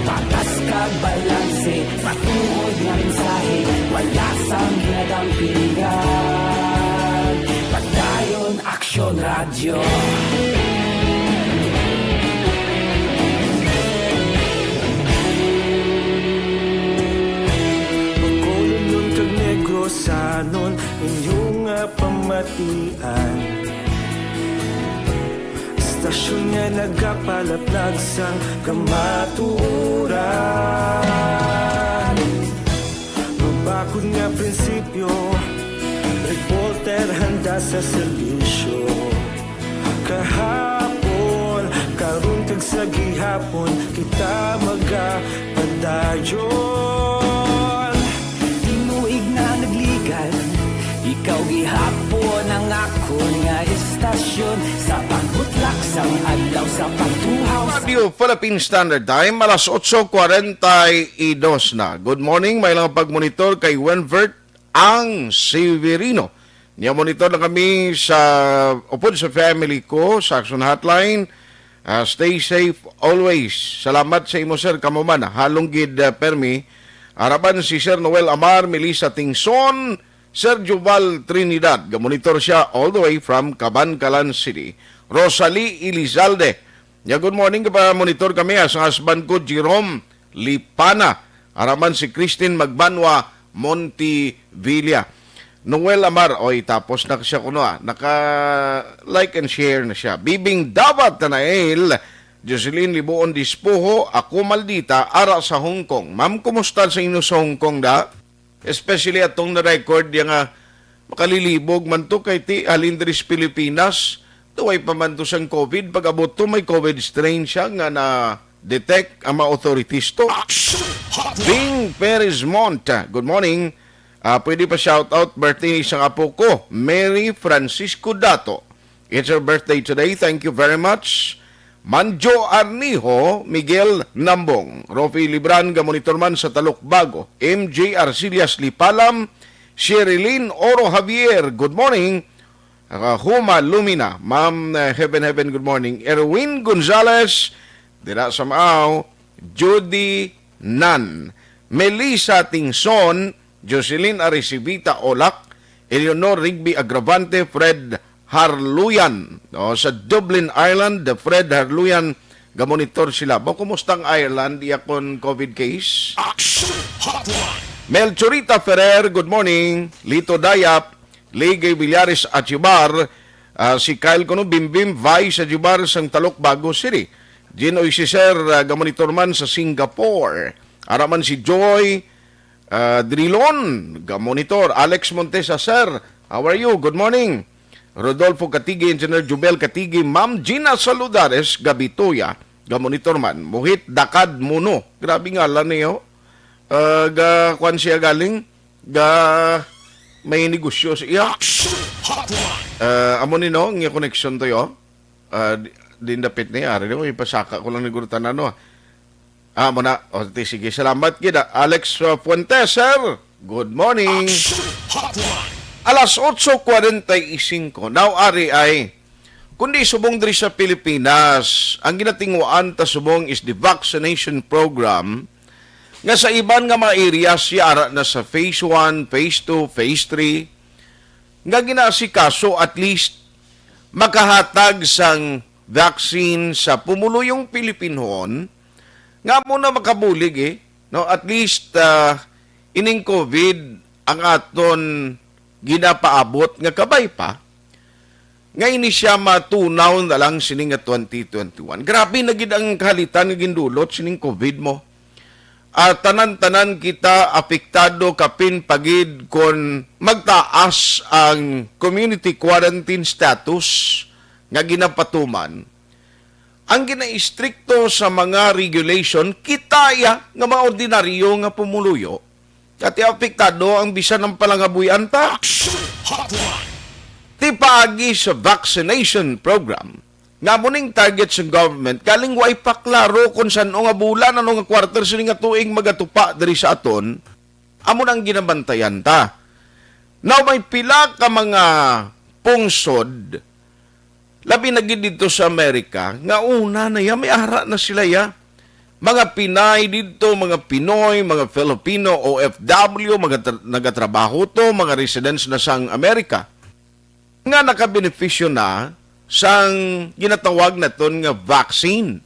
Patas kag balanse, matuod nga mensahe, wala sang ginadampigan. Padayon Aksyon Radyo. Bacolodnon kag Negrosanon, inyo nga pamatian. Istasyon nga nagapalaplag sang kamatuoran. Mabakod nga prinsipyo, reporter handa sa serbisyo. Kahapon, karon kag sa gihapon, kita magapadayon. Tinuig na nagligan, ikaw gihapon ang akon nga istasyon. Sa pagbutlak sang adlaw, sa pagtuhaw sa Radio Philippine Standard Time, alas otso cuarenta y dos na. Good morning, may lang pagmonitor kay Wenvert ang Severino. Niya monitor na kami sa upod sa family ko sa Action Hotline. Ah, stay safe always. Salamat sa imo, sir. Kamo man, halong gid, ah, permi. Araban si Sir Noel Amar, Melissa Tingson, Sir Juval Trinidad. Gamonitor siya all the way from Kabankalan City. Rosalie Elizalde. Ya, good morning. Gapa-monitor kami, ah, sa husband ko, Jerome Lipana. Araman si Christine Magbanwa Montivilla. Noel Amar, oy, tapos na siya kuno, ah. Naka-like and share na siya. Bibing Dabat Tanael, Jocelyn Libuon Dispuho, ako maldita, ara sa Hong Kong. Ma'am, kumusta sa inyo sa Hong Kong, da? Especially atong na-record ya nga makalilibog man to kay ti halin diri sa Pilipinas, tuway pa man to sang COVID. Pag-abot to, may COVID strain siya nga na-detect ang mga authorities to. Action Hotline. Bing Perez Mont, good morning. Ah, pwede pa shout out birthday sang apo ko, Mary Francisco Dato. It's her birthday today. Thank you very much. Manjo Arnijo, Miguel Nambong, Rofi Libran, gamonitor man sa Talukbago, M J Arcillas Lipalam, Sherilyn Oro Javier, good morning. Ah, Huma Lumina, Ma'am, eh, Heaven Heaven, good morning. Erwin Gonzalez, Dira sa Maaw, Judy Nan, Melissa Tingson, Jocelyn Aricivita Olak, Eleanor Rigby Agravante, Fred Harluyan. No, sa Dublin, Ireland, Fred Harluyan, gamonitor sila. Ba, kumusta ang Ireland, iya kon covid case? Action Hotline. Mel Churita Ferrer, good morning. Lito Dayap, Ligay Villares Achibar, ah, si Kyle kuno, Bimbim Vice Achibar sang Talok Bago City. Jinoy si Sir, ah, gamonitor man sa Singapore. Ara man si Joy, ah, Drilon, gamonitor. Alex Montesa, Sir, how are you? Good morning. Rodolfo Katigi, Engineer Jubel Katigi, Ma'am Gina Saludares, Gabitoya, gamonitor man. Muhit Dakad Muno. Grabe ngalan niyo. Ah, ga, kwan siya galing, ga, may negosyo siya. Action Hotline. Ah, amo ni, no, ang iya connection to yo. Ah, di, din dapit ni, ari mo, ipasaka ko lang ni Gurutana, no? Ah, mo na. O, ti, sige, salamat gid, ah. Alex, uh, Fuentes, sir. Good morning. Action Hotline. Alas otso kwarenta y cinco. Now, ari ay, kundi subong diri sa Pilipinas, ang ginatinguhaan ta subong is the vaccination program, nga sa iban nga mga areas, yara na sa phase one, phase two, phase three, nga ginaasikaso at least makahatag sang vaccine sa pumuluyong Pilipinhon, nga amo na makabulig, eh, no? At least, ah, ining covid ang aton ginapaabot nga kabay pa, nga ini siya matunaw na lang sini nga twenty twenty-one. Grabe na gid ang kahalitan nga gindulot sining covid mo. Ah, tanan-tanan kita apektado, kapin pa gid kon magtaas ang community quarantine status nga ginapatuman. Ang ginaistrikto sa mga regulation, kita ya nga mga ordinaryo nga pumuluyo, kati apektado ang bisan ang palangabuy-an ta. Action Hotline. Ti paagi sa vaccination program, nga amo ning target sa government, galing way pa klaro kung san-o nga bulan, ano nga quarter sini nga tuig magatupa diri sa aton, amo nang ginabantayan ta. Now, may pila ka mga pungsod, labi na gid dito sa Amerika, nga una na ya, may ara na sila ya. Mga Pinay dito, mga Pinoy, mga Filipino, O F W, mga tra-, nagatrabaho to, mga residents na sang Amerika, nga nakabenepisyo na sang ginatawag naton nga vaccine.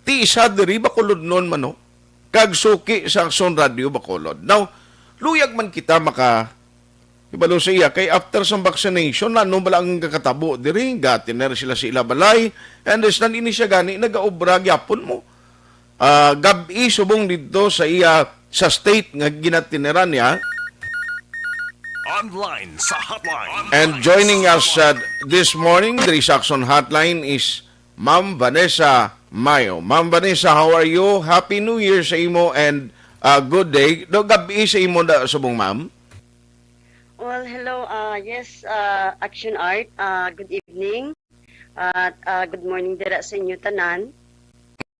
Ti isa diri Bacolodnon man, no? Kag suki sa Aksyon Radio Bacolod. Now, luyag man kita maka ibalo sa iya, kay after sang vaccination, ano bala ang kakatabo diri? Gatiner sila sa ila balay. I understand, ini siya gani nagaobra gyapon mo. Ah, gab-i subong didto sa iya, sa state nga ginatiniran niya. Online sa hotline. And joining us, uh, this morning diri sa Aksyon Hotline is Ma'am Vanessa Mayo. Ma'am Vanessa, how are you? Happy New Year sa imo and, uh, good day. Do, gab-i sa imo da, subong, ma'am. Well, hello, uh, yes, uh, Action Art. Uh, good evening. At, uh, good morning dira sa inyo tanan.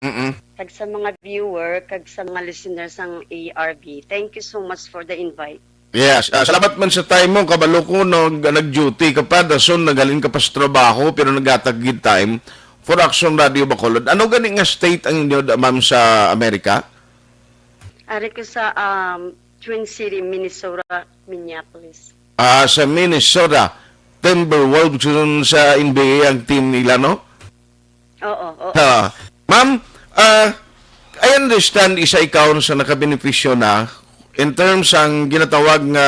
Mm-mm. Kag sa mga viewer, kag sa mga listeners sang A R V. Thank you so much for the invite. Yes, ah, salamat man sa time mo. Kabalo ko, no, nag-, nag-duty ka pa, dason naghalin ka pa sa trabaho, pero naghatag gid time for Action Radio Bacolod. Ano gani nga state ang inyo, da-, ma'am, sa Amerika? Ari ko sa, um, Twin City, Minnesota, Minneapolis. Ah, sa Minnesota, Timberwolves, yun sa N B A ang team nila, no? Oo, oo. Ah, ma'am, ah, I understand isa ikaw sa nakabenepisyo na in terms ang ginatawag nga,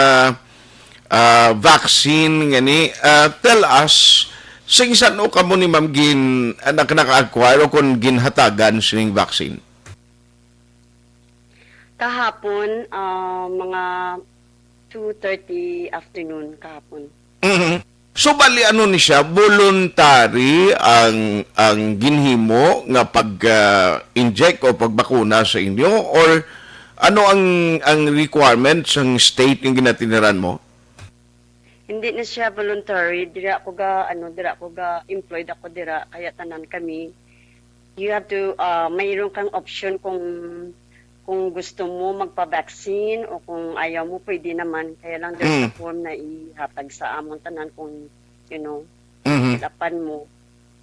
ah, vaccine ngani. Ah, tell us, sing san-o kamo ni ma'am gin-, ah, naka-, naka-acquire o kung ginhatagan sining vaccine? Kahapon, ah, mga two thirty afternoon kahapon. Mhm. So, bali, ano ni siya, voluntary ang, ang ginhimo nga pag, ah, inject o pagbakuna sa inyo? Or ano ang, ang requirement sang state nga ginatiniran mo? Hindi na siya voluntary. Dira ako ga, ano, dira ako ga, employed ako dira. Kaya tanan kami, you have to, ah, mayroon kang option kung, kung gusto mo magpa-vaccine o kung ayaw mo, pwede naman. Kaya lang there's a Mm. form na ihatag sa amon tanan kung, you know, Mhm. fill upan mo.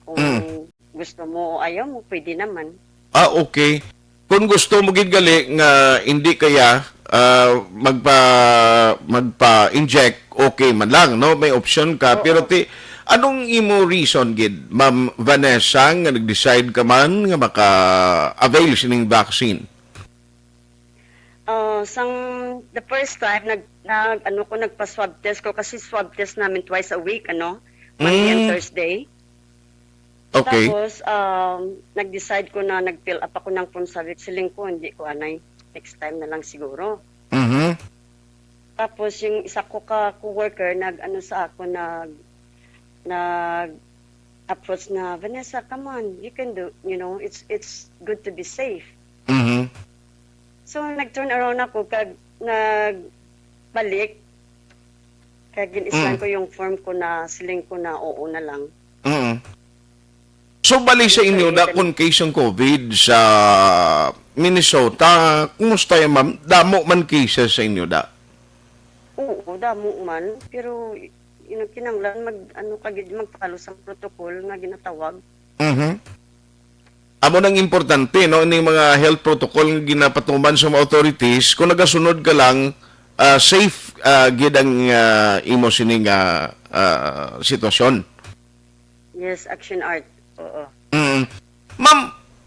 Kung Mm. gusto mo o ayaw mo, pwede naman. Ah, okay. Kung gusto mo gid gali nga hindi kaya, ah, magpa-, magpa-inject, okay man lang, no? May option ka. Oo. Pero ti-, anong imo reason gid, Ma'am Vanessa, nga nag-decide ka man nga maka-avail sining vaccine? Ah, sang the first time, nag-, nag-, ano ko, nagpa-swab test ko kasi swab test namin twice a week, ano? Monday and Mm. Thursday. Okay. Tapos, um, nag-decide ko na nag-fill up ako ng form, sabi ko, siling ko, hindi ko anay. Next time na lang siguro. Mhm. Tapos, yung isa ko ka coworker, nag-ano sa ako, nag-, nag-approach na, "Vanessa, come on, you can do, you know, it's, it's good to be safe." Mhm. So, nag-turn around ako, kag nagbalik, kag gin-scan Mm. ko yung form ko na siling ko na oo na lang. Mm. So, bali sa inyo, da, kung case ang COVID sa Minnesota, kumusta yan, ma'am? Damo man cases sa inyo, da? Oo, damo man. Pero, you know, kinahanglan mag, ano ka gid, mag-follow sa protocol nga ginatawag. Mhm. Amo nang importante, no, ning mga health protocol nga ginapatuman sa mga authorities, kung nagasunod ka lang, ah, safe, ah, gid ang, ah, imo sining, ah, ah, sitwasyon. Yes, Action Art. Oo. Mm. Ma'am,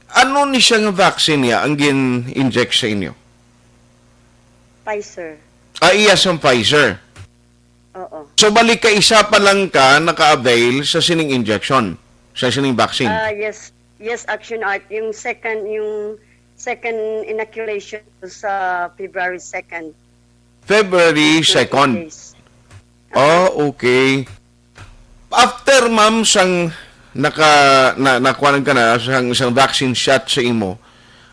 ano ni siya nga vaccine niya ang gin-inject sa inyo? Pfizer. Ah, iya sang Pfizer. Oo. So, bali ka isa pa lang ka naka-avail sa sining injection, sa sining vaccine? Ah, yes. Yes, Action Art. Yung second, yung second inoculation sa February second. February second. Two days. Ah, okay. After, ma'am, sang naka-, na, nakuhanan ka na sang, sang vaccine shot sa imo,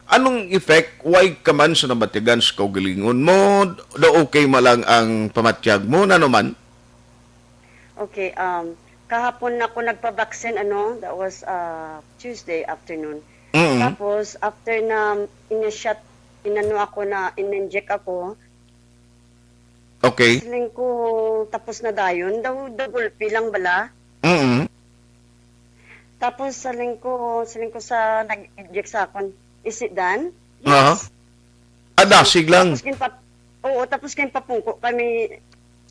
anong effect? Way ka man sa nabatigan sa kaugalingon mo? Do okay man lang ang pamatyag mo? Nano man? Okay, um, kahapon ako nagpa-vaccine, ano, that was, uh, Tuesday afternoon. Mm. Tapos, after na in-shot, inano ako na, in-inject ako, Okay. Siling ko, tapos na dayon. Daw, daw gulpi lang bala. Mm. Tapos, siling ko, siling ko sa nag-inject sa akon, "Is it done?" Aha. Yes. Ah, dasig lang. Tapos, ginpap-, oo, tapos ginpapungko kami,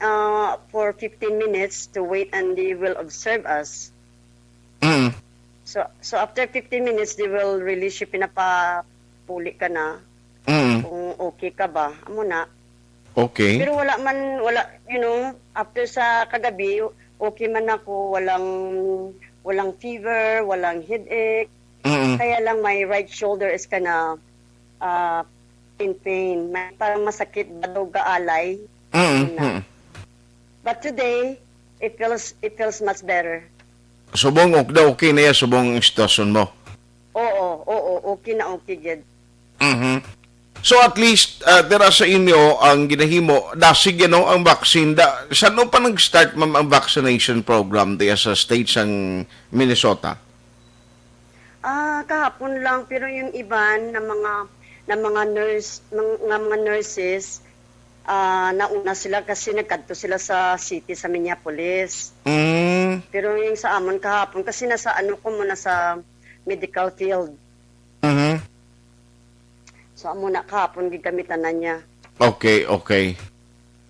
ah, for fifteen minutes to wait and they will observe us. Mm. So, so after fifteen minutes, they will release you, pinapapuli ka na Mm. kung okay ka ba. Amo na. Okay. Pero wala man, wala, you know, after sa kagabi, okay man ako, walang, walang fever, walang headache. Mm. Kaya lang may right shoulder is kinda, ah, in pain. May parang masakit ba daw gaalay? Mm, Yun na. mm. But today, it feels, it feels much better. Subong ok-, okay na ya, subong ang sitwasyon mo? Oo, oo, okay na okay gid. Mhm. So, at least, ah, dira sa inyo, ang ginahimo, dasig, ano, ang vaccine. Da, san-o pa nag-start, ma'am, ang vaccination program diya sa state sang Minnesota? Ah, kahapon lang, pero yung iban na mga, na mga nurse, mga, nga mga nurses, ah, nauna sila kasi nagkadto sila sa city, sa Minneapolis. Mm. Pero yung sa amon kahapon, kasi nasa ano ko mo, nasa medical field. Mhm. So, amo na, kahapon gid kami tanan niya. Okay, okay.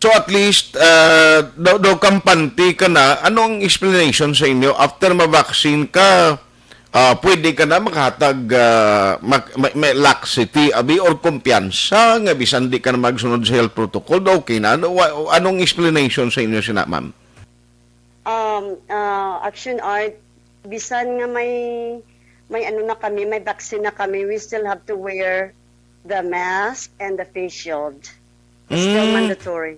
So, at least, uh, daw, daw kampante ka na. Ano ang explanation sa inyo? After ma-vaccine ka, ah, pwede ka na makahatag, ah, mag-, may, may laxity, abi, or kumpiyansa nga bisan di ka na magsunod sa health protocol, daw okay na. Ano, wa-, anong explanation sa inyo sina, ma'am? Um, ah, Action Art, bisan nga may, may ano na kami, may vaccine na kami, we still have to wear the mask and the face shield. It's still Mm. mandatory.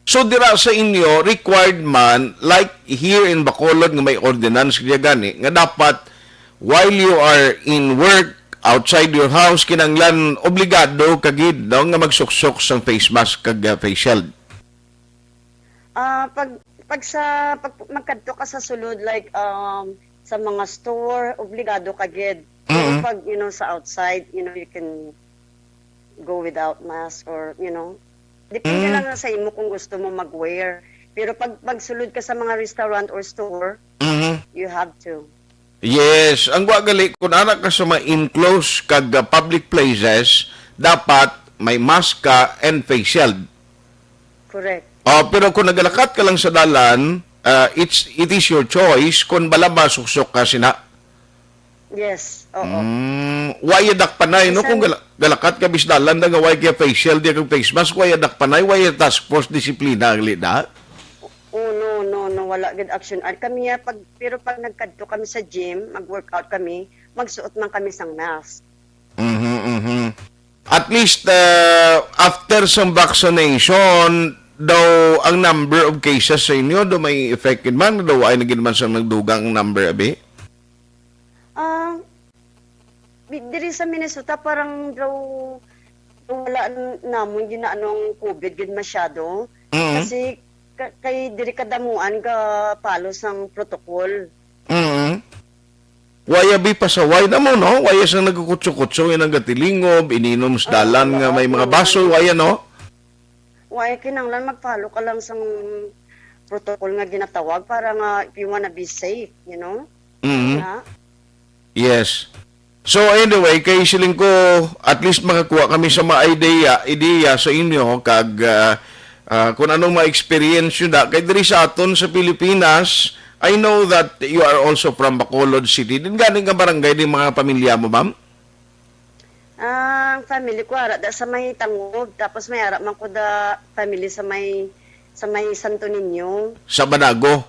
So, dira sa inyo, required man, like here in Bacolod nga may ordinance kaya gani, nga dapat, while you are in work, outside your house, kinahanglan obligado ka gid, no, nga magsuksok sang face mask kag, ah, face shield? Ah, pag, pag sa, pag magkadto ka sa sulod, like, um, sa mga store, obligado ka gid. Pero Mm. pag, you know, sa outside, you know, you can go without mask or, you know, depende Mm. lang na sa imo kung gusto mo mag-wear. Pero pag, pag sulod ka sa mga restaurant or store, Mhm. you have to. Yes, ang wa gali, kung ara ka sa mga enclosed kag, ah, public places, dapat may mask ka and face shield. Correct. Oh, pero kung nagalakat ka lang sa dalan, ah, it's, it is your choice kung bala masuksok ka sina. Yes, oo. Mm, wa ya dakpanay, no? Kung Bisan gala-, galakat ka bis dalan na nga wa kay face shield, di kag face mask, wa ya dakpanay, wa ya task force disiplina, gali da? Oh, no, no, no, wala gid action. At kami ya, pag, pero pag nagkadto kami sa gym, mag-workout kami, magsuot man kami sang mask. Mhm, mhm. At least, uh, after sang vaccination, daw ang number of cases sa inyo, daw may effect gid man, daw ay na gid man sa nagdugang number, abi? Ah, bi-, diri sa Minnesota, parang daw, daw wala n-, namon ginaanong COVID gid masyado. Mm. Kasi ka-, kay diri kadamuan ga follow sang protocol. Mm. Waya bi pasaway na mo, no? Waya sang nagkukutso-kutso, inang gatilingob, ininom sa Ah, dalan nga wala, may mga wala. baso, waya, no? Wala, kinahanglan mag-follow ka lang sang protocol nga ginatawag para nga if you wanna be safe, you know? Mhm. Na? Yes. So, anyway, kay siling ko, at least makakuha kami sa mga idea, idea sa inyo, kag, ah, ah, kung anong mga experience nyo na. Kay diri sa aton sa Pilipinas, I know that you are also from Bacolod City. Din gani nga barangay din mga pamilya mo, ma'am? Ah, ang family ko ara da sa may Tangub, tapos may ara man ko da family sa may, sa may Santo Niño. Sa Banago?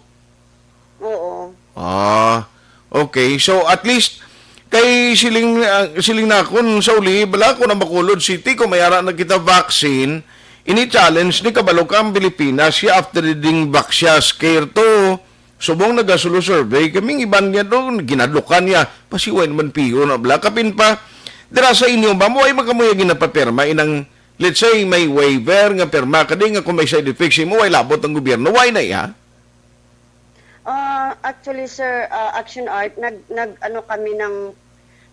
Oo. Ah, okay. So, at least, kay siling, ah, siling nakon sa uli, bala ko na Bacolod City, kung may ara na kita vaccine, ini challenge ni kabalo ka ang Pilipinas, siya after reading vaccine scare to, subong nagasulo survey, kaming iban niya doon, ginadukan niya, pasiway naman piyo na bala. Kapin pa, dira sa inyo ba, mo ay makamuya ginapapirma, inang, let's say, may waiver nga pirma, kadi nga kung may side effects, mo ay labot ang gobyerno, why na iya? Ah, actually, sir, ah, Action Art, nag-, nag-ano kami ng,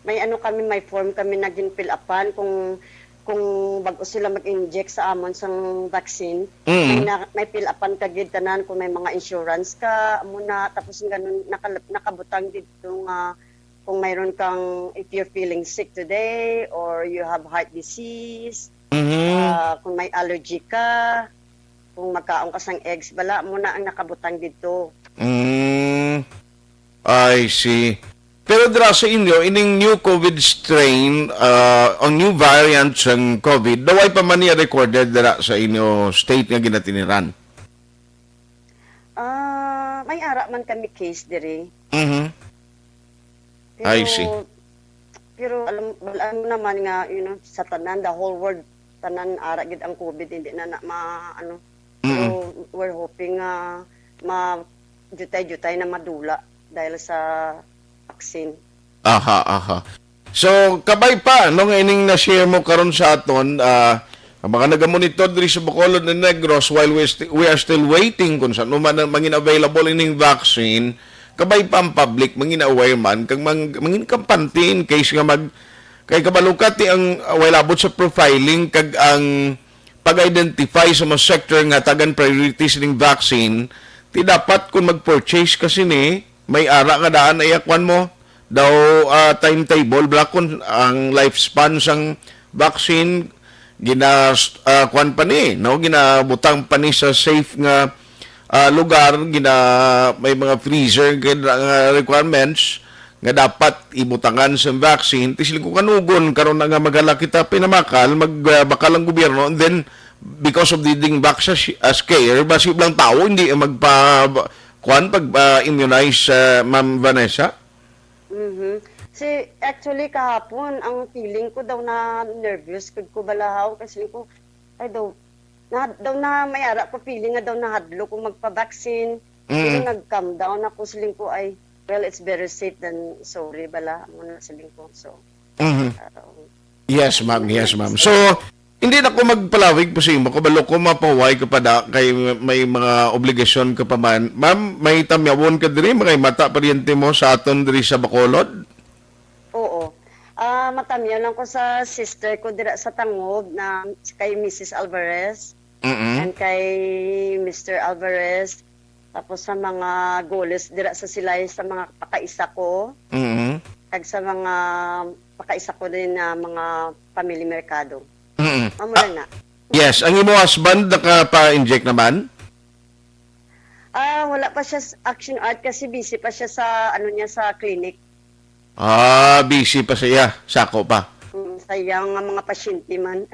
may ano kami, may form kami na gin-fill upan kung, kung bago sila mag-inject sa amon sang vaccine. Mm. May na, may fill upan ka gid tanan kung may mga insurance ka, amo na, tapos ganun, naka-, nakabutang dito nga kung mayroon kang, if you're feeling sick today or you have heart disease, Mhm. ah, kung may allergy ka, kung magkaon ka sang eggs, bala mo na ang nakabutang dito. Mm, I see. Pero dira sa inyo, ining new COVID strain, ah, ang new variant sang COVID, daw ay pa man niya recorded dira sa inyo state nga ginatiniran? Ah, may ara man kami case diri. Mhm. Pero, I see. Pero alam, alam mo naman nga, you know, sa tanan, the whole world, tanan ara gid ang COVID, hindi na, na ma-, ano. Mm-mm. Pero we're hoping nga ma-, jutay-jutay na madula dahil sa vaccine. Aha, aha. So, kabay pa, no, nga ining na-share mo karon sa aton, ah, ang mga nagamonitor diri sa Bacolod and Negros, while we, st-, we are still waiting kung saan man ang mangin available ining vaccine, kabay pa ang public, mangin aware man, kag mang-, mangin kampante in case nga mag-, kay kabalo ka ti ang, ah, way labot sa profiling, kag ang pag-identify sa mga sector nga tagan priority sining vaccine, ti dapat kung mag-purchase ka sini, may ara nga daan ay akwan mo daw, ah, timetable, bala, kun ang lifespan sang vaccine, gina-, ah, kwan pa ni, no? Ginabutang pa ni sa safe nga, ah, lugar, gina-, may mga freezer, gina-, nga requirements nga dapat ibutangan sa vaccine. Ti siling ko, kanugon karon na nga maghala kita pinamakal, magbakal ang gobyerno, and then because of the ding vaccine, ah, scare, basi lang tao hindi magpa-, kwan, pag, ah, immunize, ah, Ma'am Vanessa? Mhm. Si, actually, kahapon, ang feeling ko daw na nervous gud ko balahaw kasi ko, ay daw, na, daw na may ara ko feeling nga daw nahadlok ko magpa-vaccine. Pero Mm. nag-calm down ako, siling ko, ay, well, it's better safe than sorry bala. Amo na siling ko. So, Mhm. ah, Yes, ma'am. Yes, ma'am. So, hindi na ko magpalawig pa sa imo. Kabalo ko, mapahuway ka pa da kay may mga obligasyon ka pa man. Ma'am, may tamyawon ka diri, mga mata paryente mo sa aton diri sa Bacolod? Oo. Ah, matamyaw lang ko sa sister ko dira sa Tangub na kay Missus Alvarez Mm-mm. and kay Mister Alvarez. Tapos sa mga goles dira sa Silay, sa mga pakaisa ko, Mhm. kag sa mga pakaisa ko din na mga family merkado. Mhm. Amo Ah, lang na. Yes, ang imo husband nakapa-inject naman? Ah, wala pa siya sa Action Art kasi busy pa siya sa, ano niya, sa clinic. Ah, busy pa siya. Sako pa. Mm, sayang nga mga pasyente man.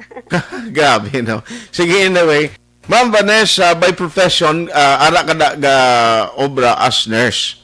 Grabe, no? Sige, anyway. Ma'am Vanessa, by profession, ah, ara ka da, ga obra as nurse?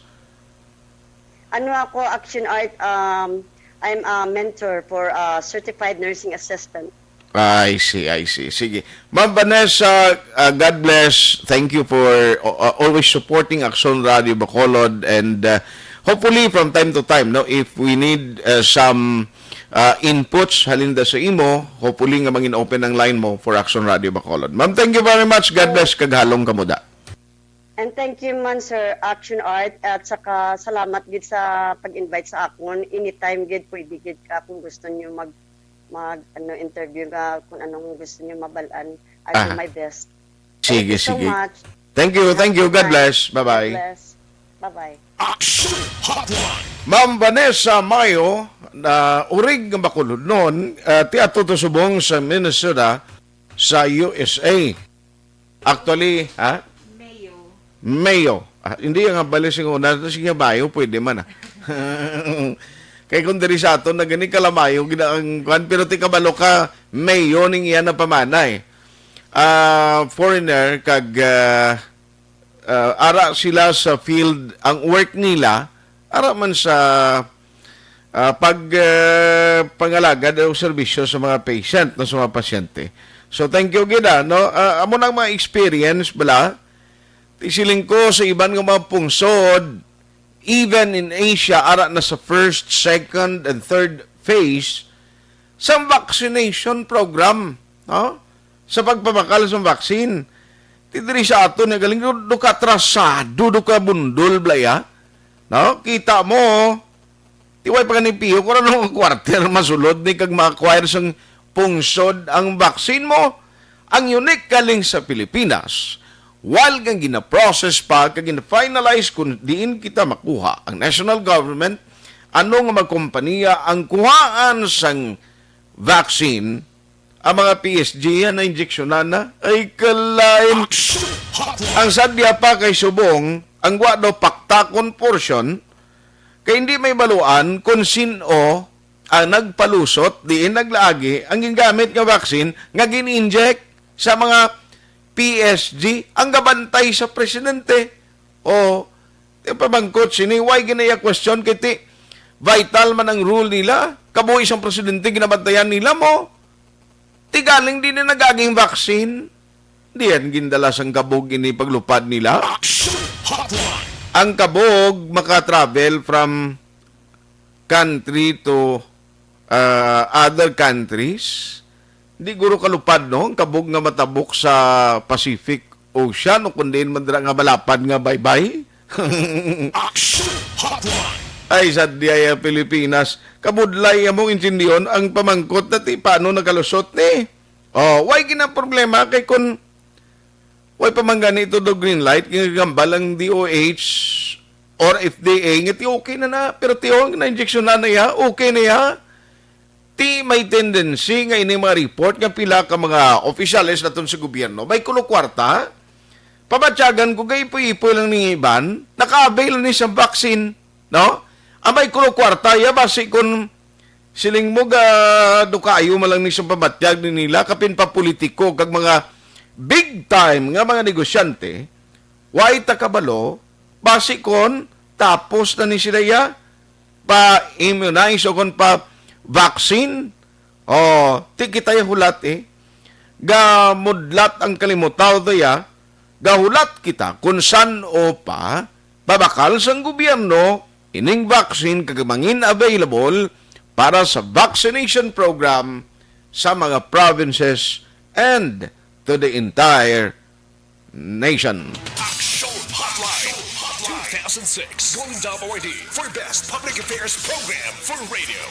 Ano ako, Action Art, um, I'm a mentor for a certified nursing assistant. I see, I see. Sige. Ma'am Vanessa, uh, God bless. Thank you for uh, always supporting Action Radio Bacolod, and uh, hopefully from time to time, no, if we need uh, some uh, inputs halin da sa imo, hopefully nga mangin open ang line mo for Action Radio Bacolod. Ma'am, thank you very much. God bless. Kag halong kamo da. And thank you man, Sir Action Art, at saka salamat gid sa pag-invite sa akon. Anytime gid, pwede gid ka kung gusto niyo mag, mag, ano, interview ka, kung anong gusto niyo mabal-an. I'll do Ah. my best. Sige, Thank you so sige. much. Thank you, thank you. God Bye. bless. Bye-bye. God bless. Bye-bye. Action Hotline. Ma'am Vanessa Mayo, na urig nga Bacolodnon, ah, ti ato to subong sa Minnesota, sa U S A. Actually, ha? Mayo. Mayo. Ah, hindi nga bali sing una, to sige, Mayo, pwede man, ah. Kay kung diri sa aton na gani, Kalamayo gid ang kwan, pero ti kabalo ka, Mayo ning iya na pamanay. Ah, foreigner, kag, ah, ah, ara sila sa field, ang work nila, ara man sa, ah, pag, ah, pangalagad o serbisyo sa mga patient, no, sa mga pasyente. So, thank you gid, ah, no? Ah, amo nang mga experience, bala, ti siling ko sa iban nga mga pungsod, even in Asia, ara na sa first, second, and third phase, sa vaccination program, no? Sa pagpabakal sa vaccine. Ti diri sa aton nga galing, do, do ka atrasado, do ka bundol, blaya. No? Kita mo, ti way pa gani piho, kung ano ang quarter, masulod ni kag ma-acquire sang pungsod ang vaccine mo. Ang unique galing sa Pilipinas, while nga gina-process pa kag gina-finalize kung diin kita makuha ang national government, ano nga mga kompanya ang kuhaan sang vaccine, ang mga P S G yan na injeksyonan na. Ay, kalain. Action Hotline. Ang sadya pa kay subong, ang wa daw paktakon portion, kay hindi may baluan kung sin-o ang nagpalusot, diin naglaagi ang gingamit nga vaccine nga gin-inject sa mga P S G ang gabantay sa presidente. O, ti pamangkot sini, why ginaya question kay ti vital man ang rule nila? Kabuhi sang presidente ginabantayan nila mo. Ti galing din na nagaging vaccine. Diyan gindala sang kabog ini paglupad nila. Action Hotline. Ang kabog maka-travel from country to, ah, other countries. Di guro kalupad, no? Ang kabog nga matabok sa Pacific Ocean o kung diin man dira nga malapad nga baybay. Action Hotline. Ay, sadya ya Pilipinas. Kabudlay among intindihon ang pamangkot na ti paano nakalusot ni. Oh, why gina problema kay kun why pa man gani ito do green light, ginagambal ang D O H or F D A nga ti okay na na, pero ti oh, na-injection na na ya, okay na ya. Ti may tendency nga ini mga report nga pila ka mga opisyales naton sa gobyerno may kuno kwarta, pabatyagan ko, gaipoy-ipoy lang ni iban, naka-avail ni sa vaccine, no? Ang may kuno kwarta ya, basi kun siling mo ga do kaayo man lang ni sa pabatyag ni nila, kapin pa politiko kag mga big time nga mga negosyante, way ta kabalo, basi kun tapos na ni sila ya, pa-immunize o kon pa-vaccine. O, ti kita ya hulat, eh. Gamudlat ang kalimutaw to ya. Gahulat kita kung san-o pa pabakal sang gobyerno ining vaccine kag mangin available para sa vaccination program sa mga provinces and to the entire nation. Action Hotline two thousand six Golden Dove Awardee for Best Public Affairs Program for Radio.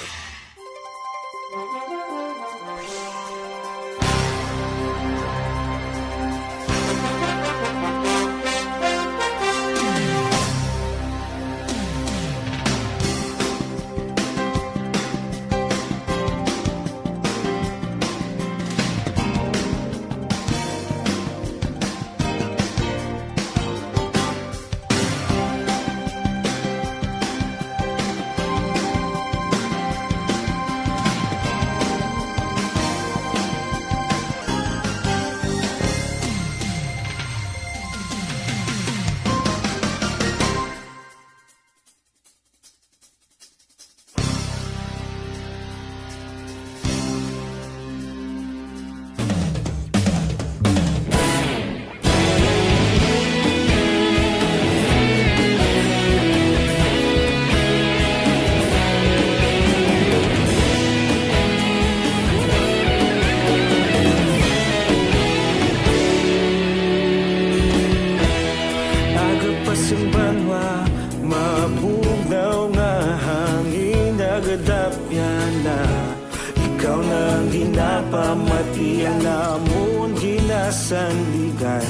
Sandigan.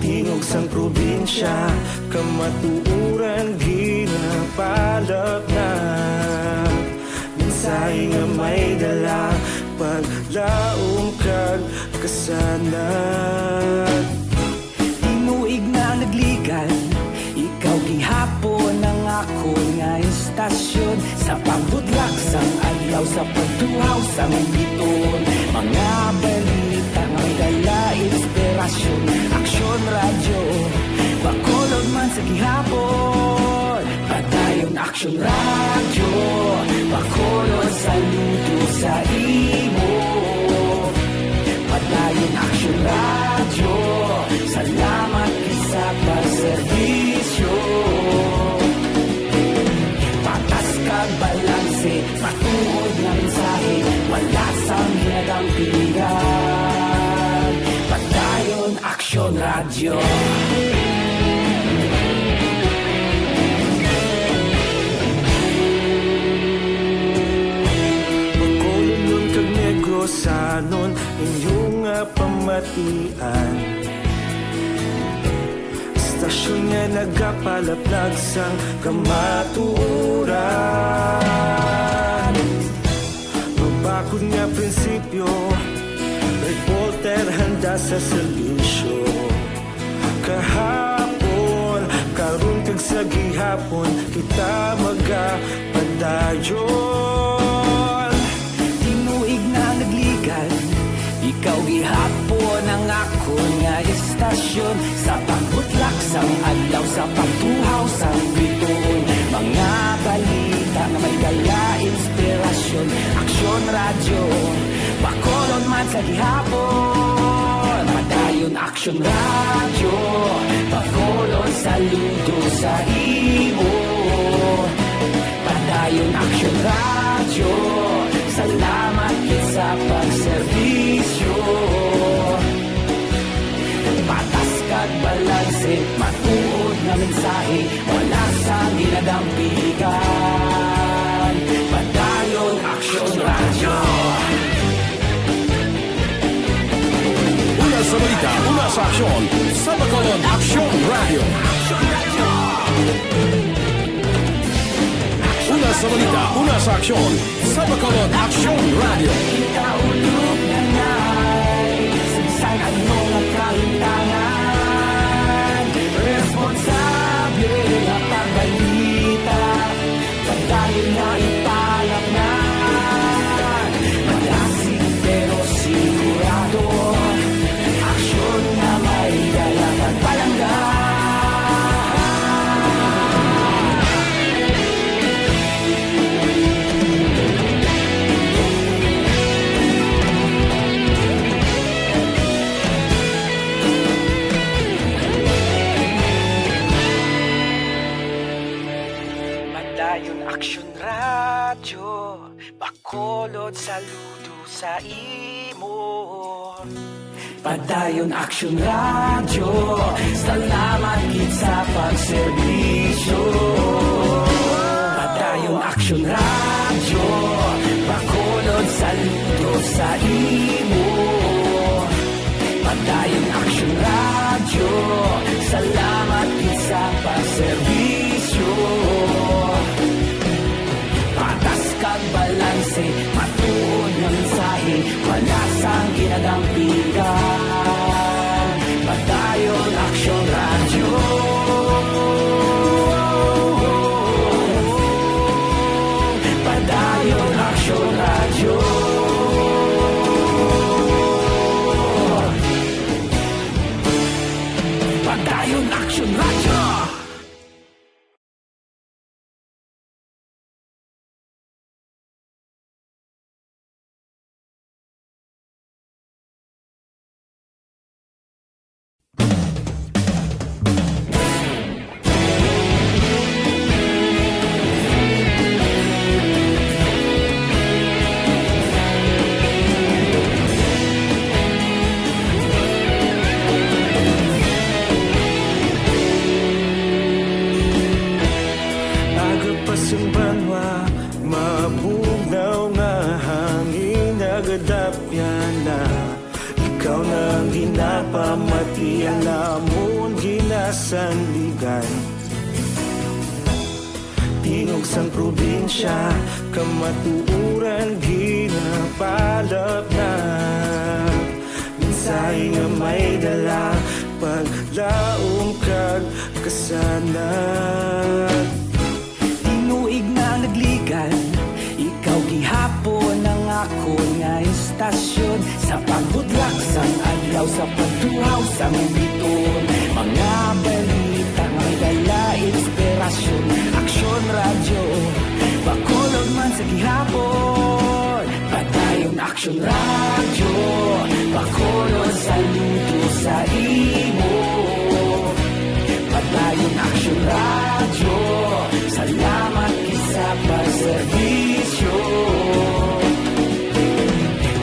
Tingog sang probinsya, kamatuoran ginapalapnag. Mensahe nga may dala, paglaom kag kasanag. Tinuig na nagligan, ikaw gihapon ang akon nga istasyon. Sa pagbutlak sang adlaw, sa pagtuhaw sang biton, mga balita nga may dala inspirasyon. Aksyon Radyo, Bacolod man sa gihapon. Padayon Aksyon Radyo, Bacolod, saludo sa imo. Padayon Aksyon Radyo, salamat gid sa pagserbisyo. Patas kag balanse, matuod nga mensahe, wala sang ginadampigan. Padayon Aksyon Radyo. Bacolodnon kag Negrosanon, inyo nga pamatian. Istasyon nga nagapalaplag sang kamatuoran. Mabakod nga prinsipyo, reporter handa sa serbisyo. Kahapon, karon kag sa gihapon, kita magapadayon. Tinuig na nagligan, ikaw gihapon ang akon nga istasyon. Sa pagbutlak sang adlaw, sa pagtuhaw sang bituon, mga balita nga may dala inspirasyon. Aksyon Radyo, Bacolod man sa gihapon. Padayon Aksyon Radyo, Bacolod, saludo sa imo. Padayon Aksyon Radyo, salamat gid sa pagserbisyo. Patas kag balanse, matuod nga mensahe, wala sang ginadampigan. Padayon Aksyon Radyo. Una sa balita, una sa aksyon, sa Bacolod Aksyon Radyo. Una sa balita, una sa aksyon, sa Bacolod Aksyon Radyo. Kita ulog na nay, sa bisan ano nga kahimtangan, responsable nga pagbalita. Padayon na ipalapnag, malasig pero sigurado. Aksyon nga may dala pagpalangga. Padayon Aksyon Radyo, Bacolod, saludo sa imo. Padayon Aksyon Radyo, salamat gid sa pagserbisyo. Padayon Aksyon Radyo, Bacolod, saludo sa imo. Padayon Aksyon Radyo, salamat gid sa pagserbisyo. Patas kag balanse, matuod nga mensahe, wala sang ginadampigan. Padayon Aksyon Radyo. Padayon Aksyon Radyo. Padayon Aksyon Radyo. Ikaw na ang ginapamati, ang amon ginasandigan. Tingog sang probinsya, kamatuoran ginapalapnap. Mensahe nga may dala, paglaom kag kasanag. Tinuig na nagligan, ikaw gihapon ang akon nga istasyon. Sa pagbudlak sang adlaw, sa pagtuhaw sang bituon, mga balita nga may dala inspirasyon. Aksyon Radyo, Bacolod man sa gihapon. Padayon Aksyon Radyo, Bacolod, saludo sa imo. Padayon Aksyon Radyo, salamat gid sa pagserbisyo.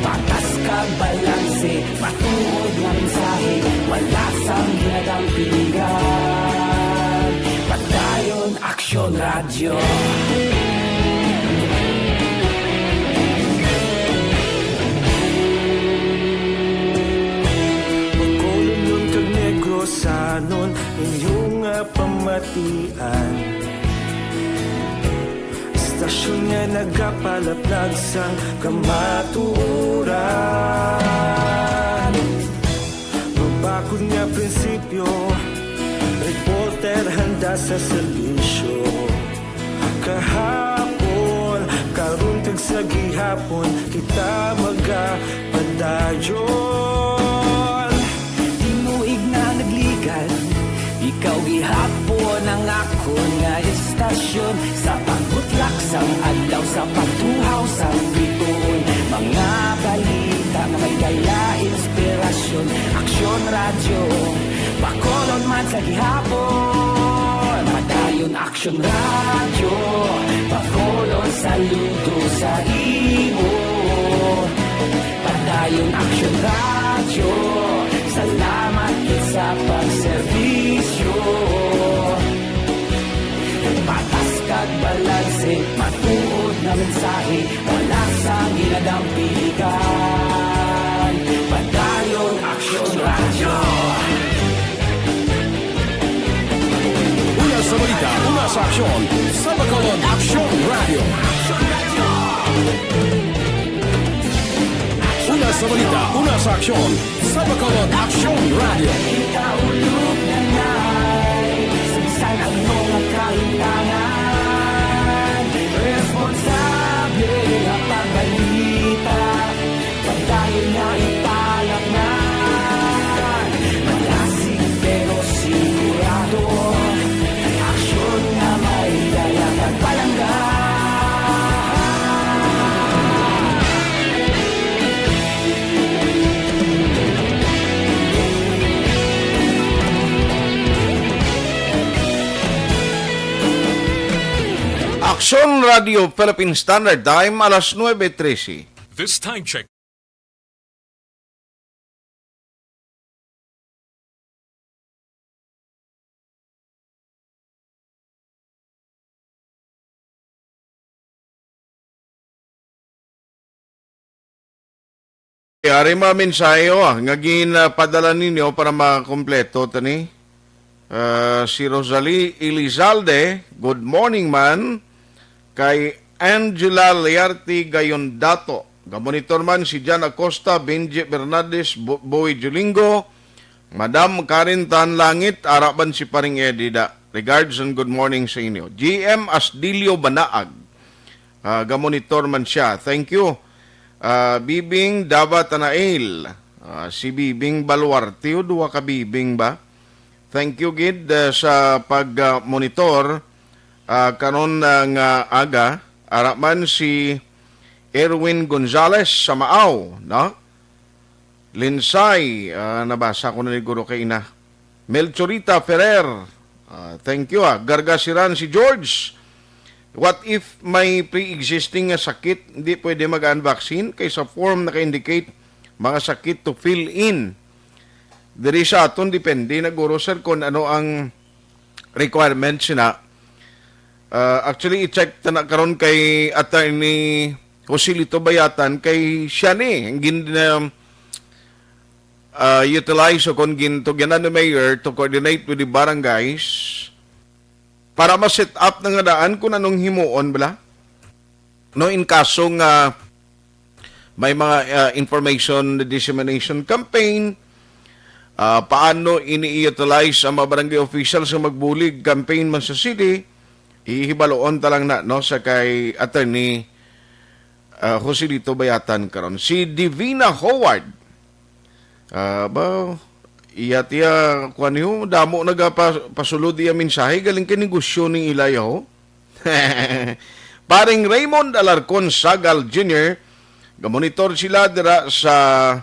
Patas kag balanse, matuod nga mensahe, wala sang ginadampigan. Padayon Aksyon Radyo. Bacolodnon kag Negrosanon, inyo nga pamatian. Istasyon nga nagapalaplag sang kamatuoran. Mabakod nga prinsipyo, reporter handa sa serbisyo. Kahapon, karon kag sa gihapon, kita magapadayon. Tinuig na nagligan, ikaw gihapon ang akon nga istasyon. Sa pagbutlak sang adlaw, sa pagtuhaw sang bituon, mga balita nga may dala inspirasyon. Aksyon Radyo, Bacolod man sa gihapon. Padayon Aksyon Radyo, Bacolod, saludo sa imo. Padayon Aksyon Radyo, salamat gid sa pagserbisyo. Patas kag balanse, matuod nga mensahe, wala sang ginadampigan. Padayon Aksyon Radyo. Una sa balita, una sa aksyon, sa Bacolod Aksyon Radyo. Una sa balita, una sa aksyon, sa Bacolod Aksyon Radyo. Kita ulog na ngay, sa bisan ano nga kahintangan, responsable nga pagbalita. Padayon nga ipalaknay, malasig pero sigurado, aksyon nga may dala kag palangga. Aksyon Radio Philippine Standard Time, alas nuebe trese. This time check. Ari mga mensahe, oh, nga ginpadala ninyo para makompleto tani. Ah, si Rosalie Elizalde, "Good morning, man." Kay Angela Liarte Gayondato, gamonitor man si Jan Acosta, Benji Bernades, Bo-, Boy Julingo, Madam Karen Tan Langit, ara man si Paring Eddie da. Regards and good morning sa inyo. G M Asdilio Banaag, ah, gamonitor man siya. Thank you. Ah, Bibing Dava Tanail, ah, si Bibing Baluarte, o duha ka Bibing ba? Thank you gid, ah, sa pag, ah, monitor, ah, karon, ah, nga aga. Ara man si Erwin Gonzalez sa Maaw, no? Linsay, ah, nabasa ko na ni Guro kay ina. Melchorita Ferrer, ah, thank you, ah. Gargasiran si George. What if may pre-existing nga sakit, hindi pwede mag-an vaccine? Kay sa form naka-indicate mga sakit to fill in. Diri sa aton, depende na, Guro, sir, kung ano ang requirements na. Ah, actually, i-check ta na karon kay Attorney Joselito Bayatan, kay siya ni ang gin-, um, ah, utilize o kon gintugyanan ni Mayor to coordinate with the barangays para ma-set up na nga daan kung anong himuon bala. No, in kaso nga may mga, ah, information dissemination campaign, ah, paano ini i-utilize ang mga barangay officials nga magbulig campaign man sa city, ihibaloon ta lang na, no, sa kay Attorney, ah, Joselito Bayatan karon. Si Divina Howard, ah, ba, iya tiya, kuwan niyo, damo nagapasulod iya mensahe, galing kay negosyo ning ilay, ho. Paring Raymond Alarcon Sagal Junior, gamonitor sila dira sa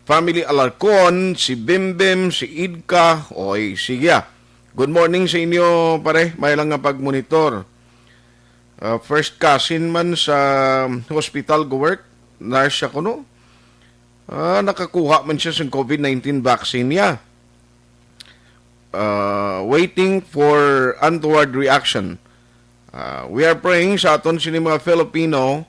Family Alarcon, si Bimbim, si Idka, oy, sige, ah. Good morning sa inyo, pare. May lang nga pagmonitor. Ah, first cousin man sa hospital go work, nurse siya kuno. Ah, nakakuha man siya sa covid nineteen vaccine niya. Ah, waiting for untoward reaction. Ah, we are praying sa aton sini mga Filipino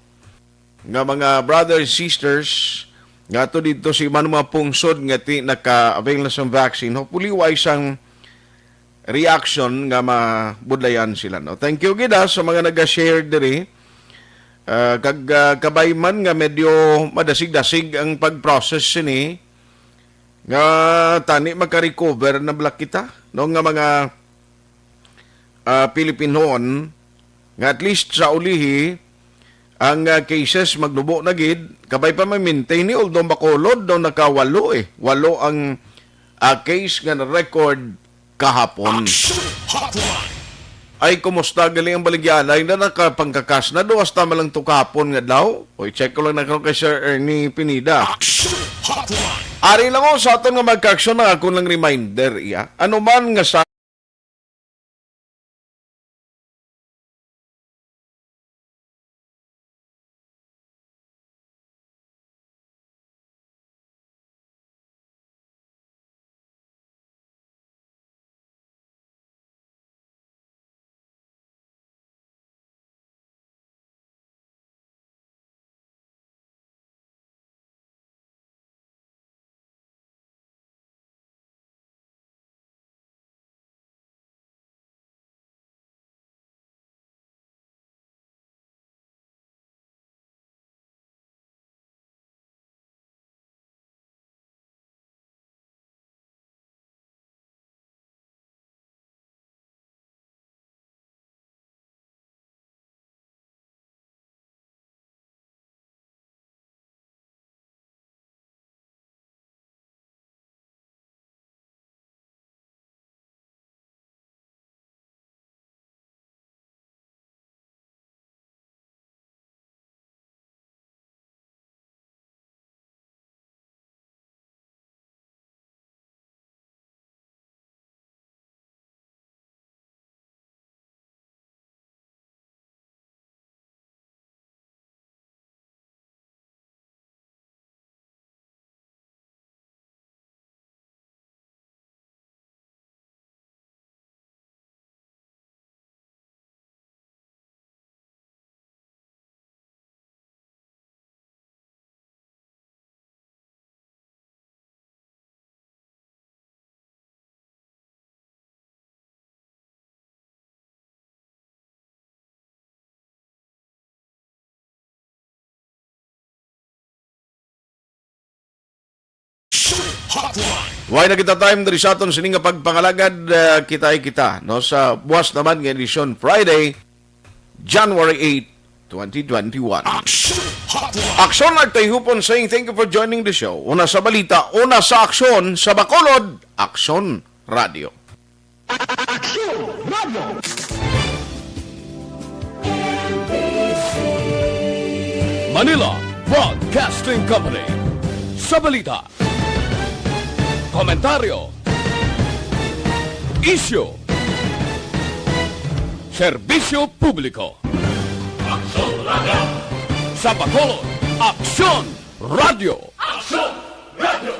nga mga brothers, sisters, nga ato dito sa iban mga pungsod nga ti naka-avail na sang vaccine. Hopefully, wa isang reaction nga mabudlayan sila, no? Thank you gid, ah, sa mga naga-share diri. Ah, kag, ah, kabay man nga medyo madasig-dasig ang pag-process sini, nga tani maka-recover na bala kita, no, nga mga, ah, Pilipinon, nga at least sa ulihi, ang, ah, cases magnubo na gid, kabay pa ma-maintain ni, although Bacolod daw nakawalo, eh. Walo ang, ah, case nga na-record kahapon. Action Hotline. Ay, kumusta gali ang baligya? Ay, na nakapangkakas na do, hasta man lang to kahapon nga daw. Oy, check ko lang na karon kay Sir Ernie Pineda. Action Hotline. Ari lang, oh, sa aton nga magka-action, na ako lang reminder, iya. Ano man nga sa Hotline. Way na kita time diri sa aton sini nga pagpangalagad, ah, kita ay kita, no, sa buwas naman nga edisyon, Friday, January eight, twenty twenty-one. Action Hotline. Aksyon Nagtayhupon saying thank you for joining the show. Una sa balita, una sa aksyon, sa Bacolod, Aksyon Radio. Aksyon Radio. Manila Broadcasting Company. Sa balita, komentaryo, isyu, serbisyo publiko. Aksyon Radio. Sa Bacolod, Aksyon Radio. Aksyon Radio.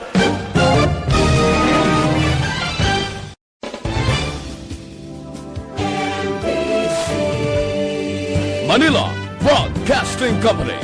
Manila Broadcasting Company.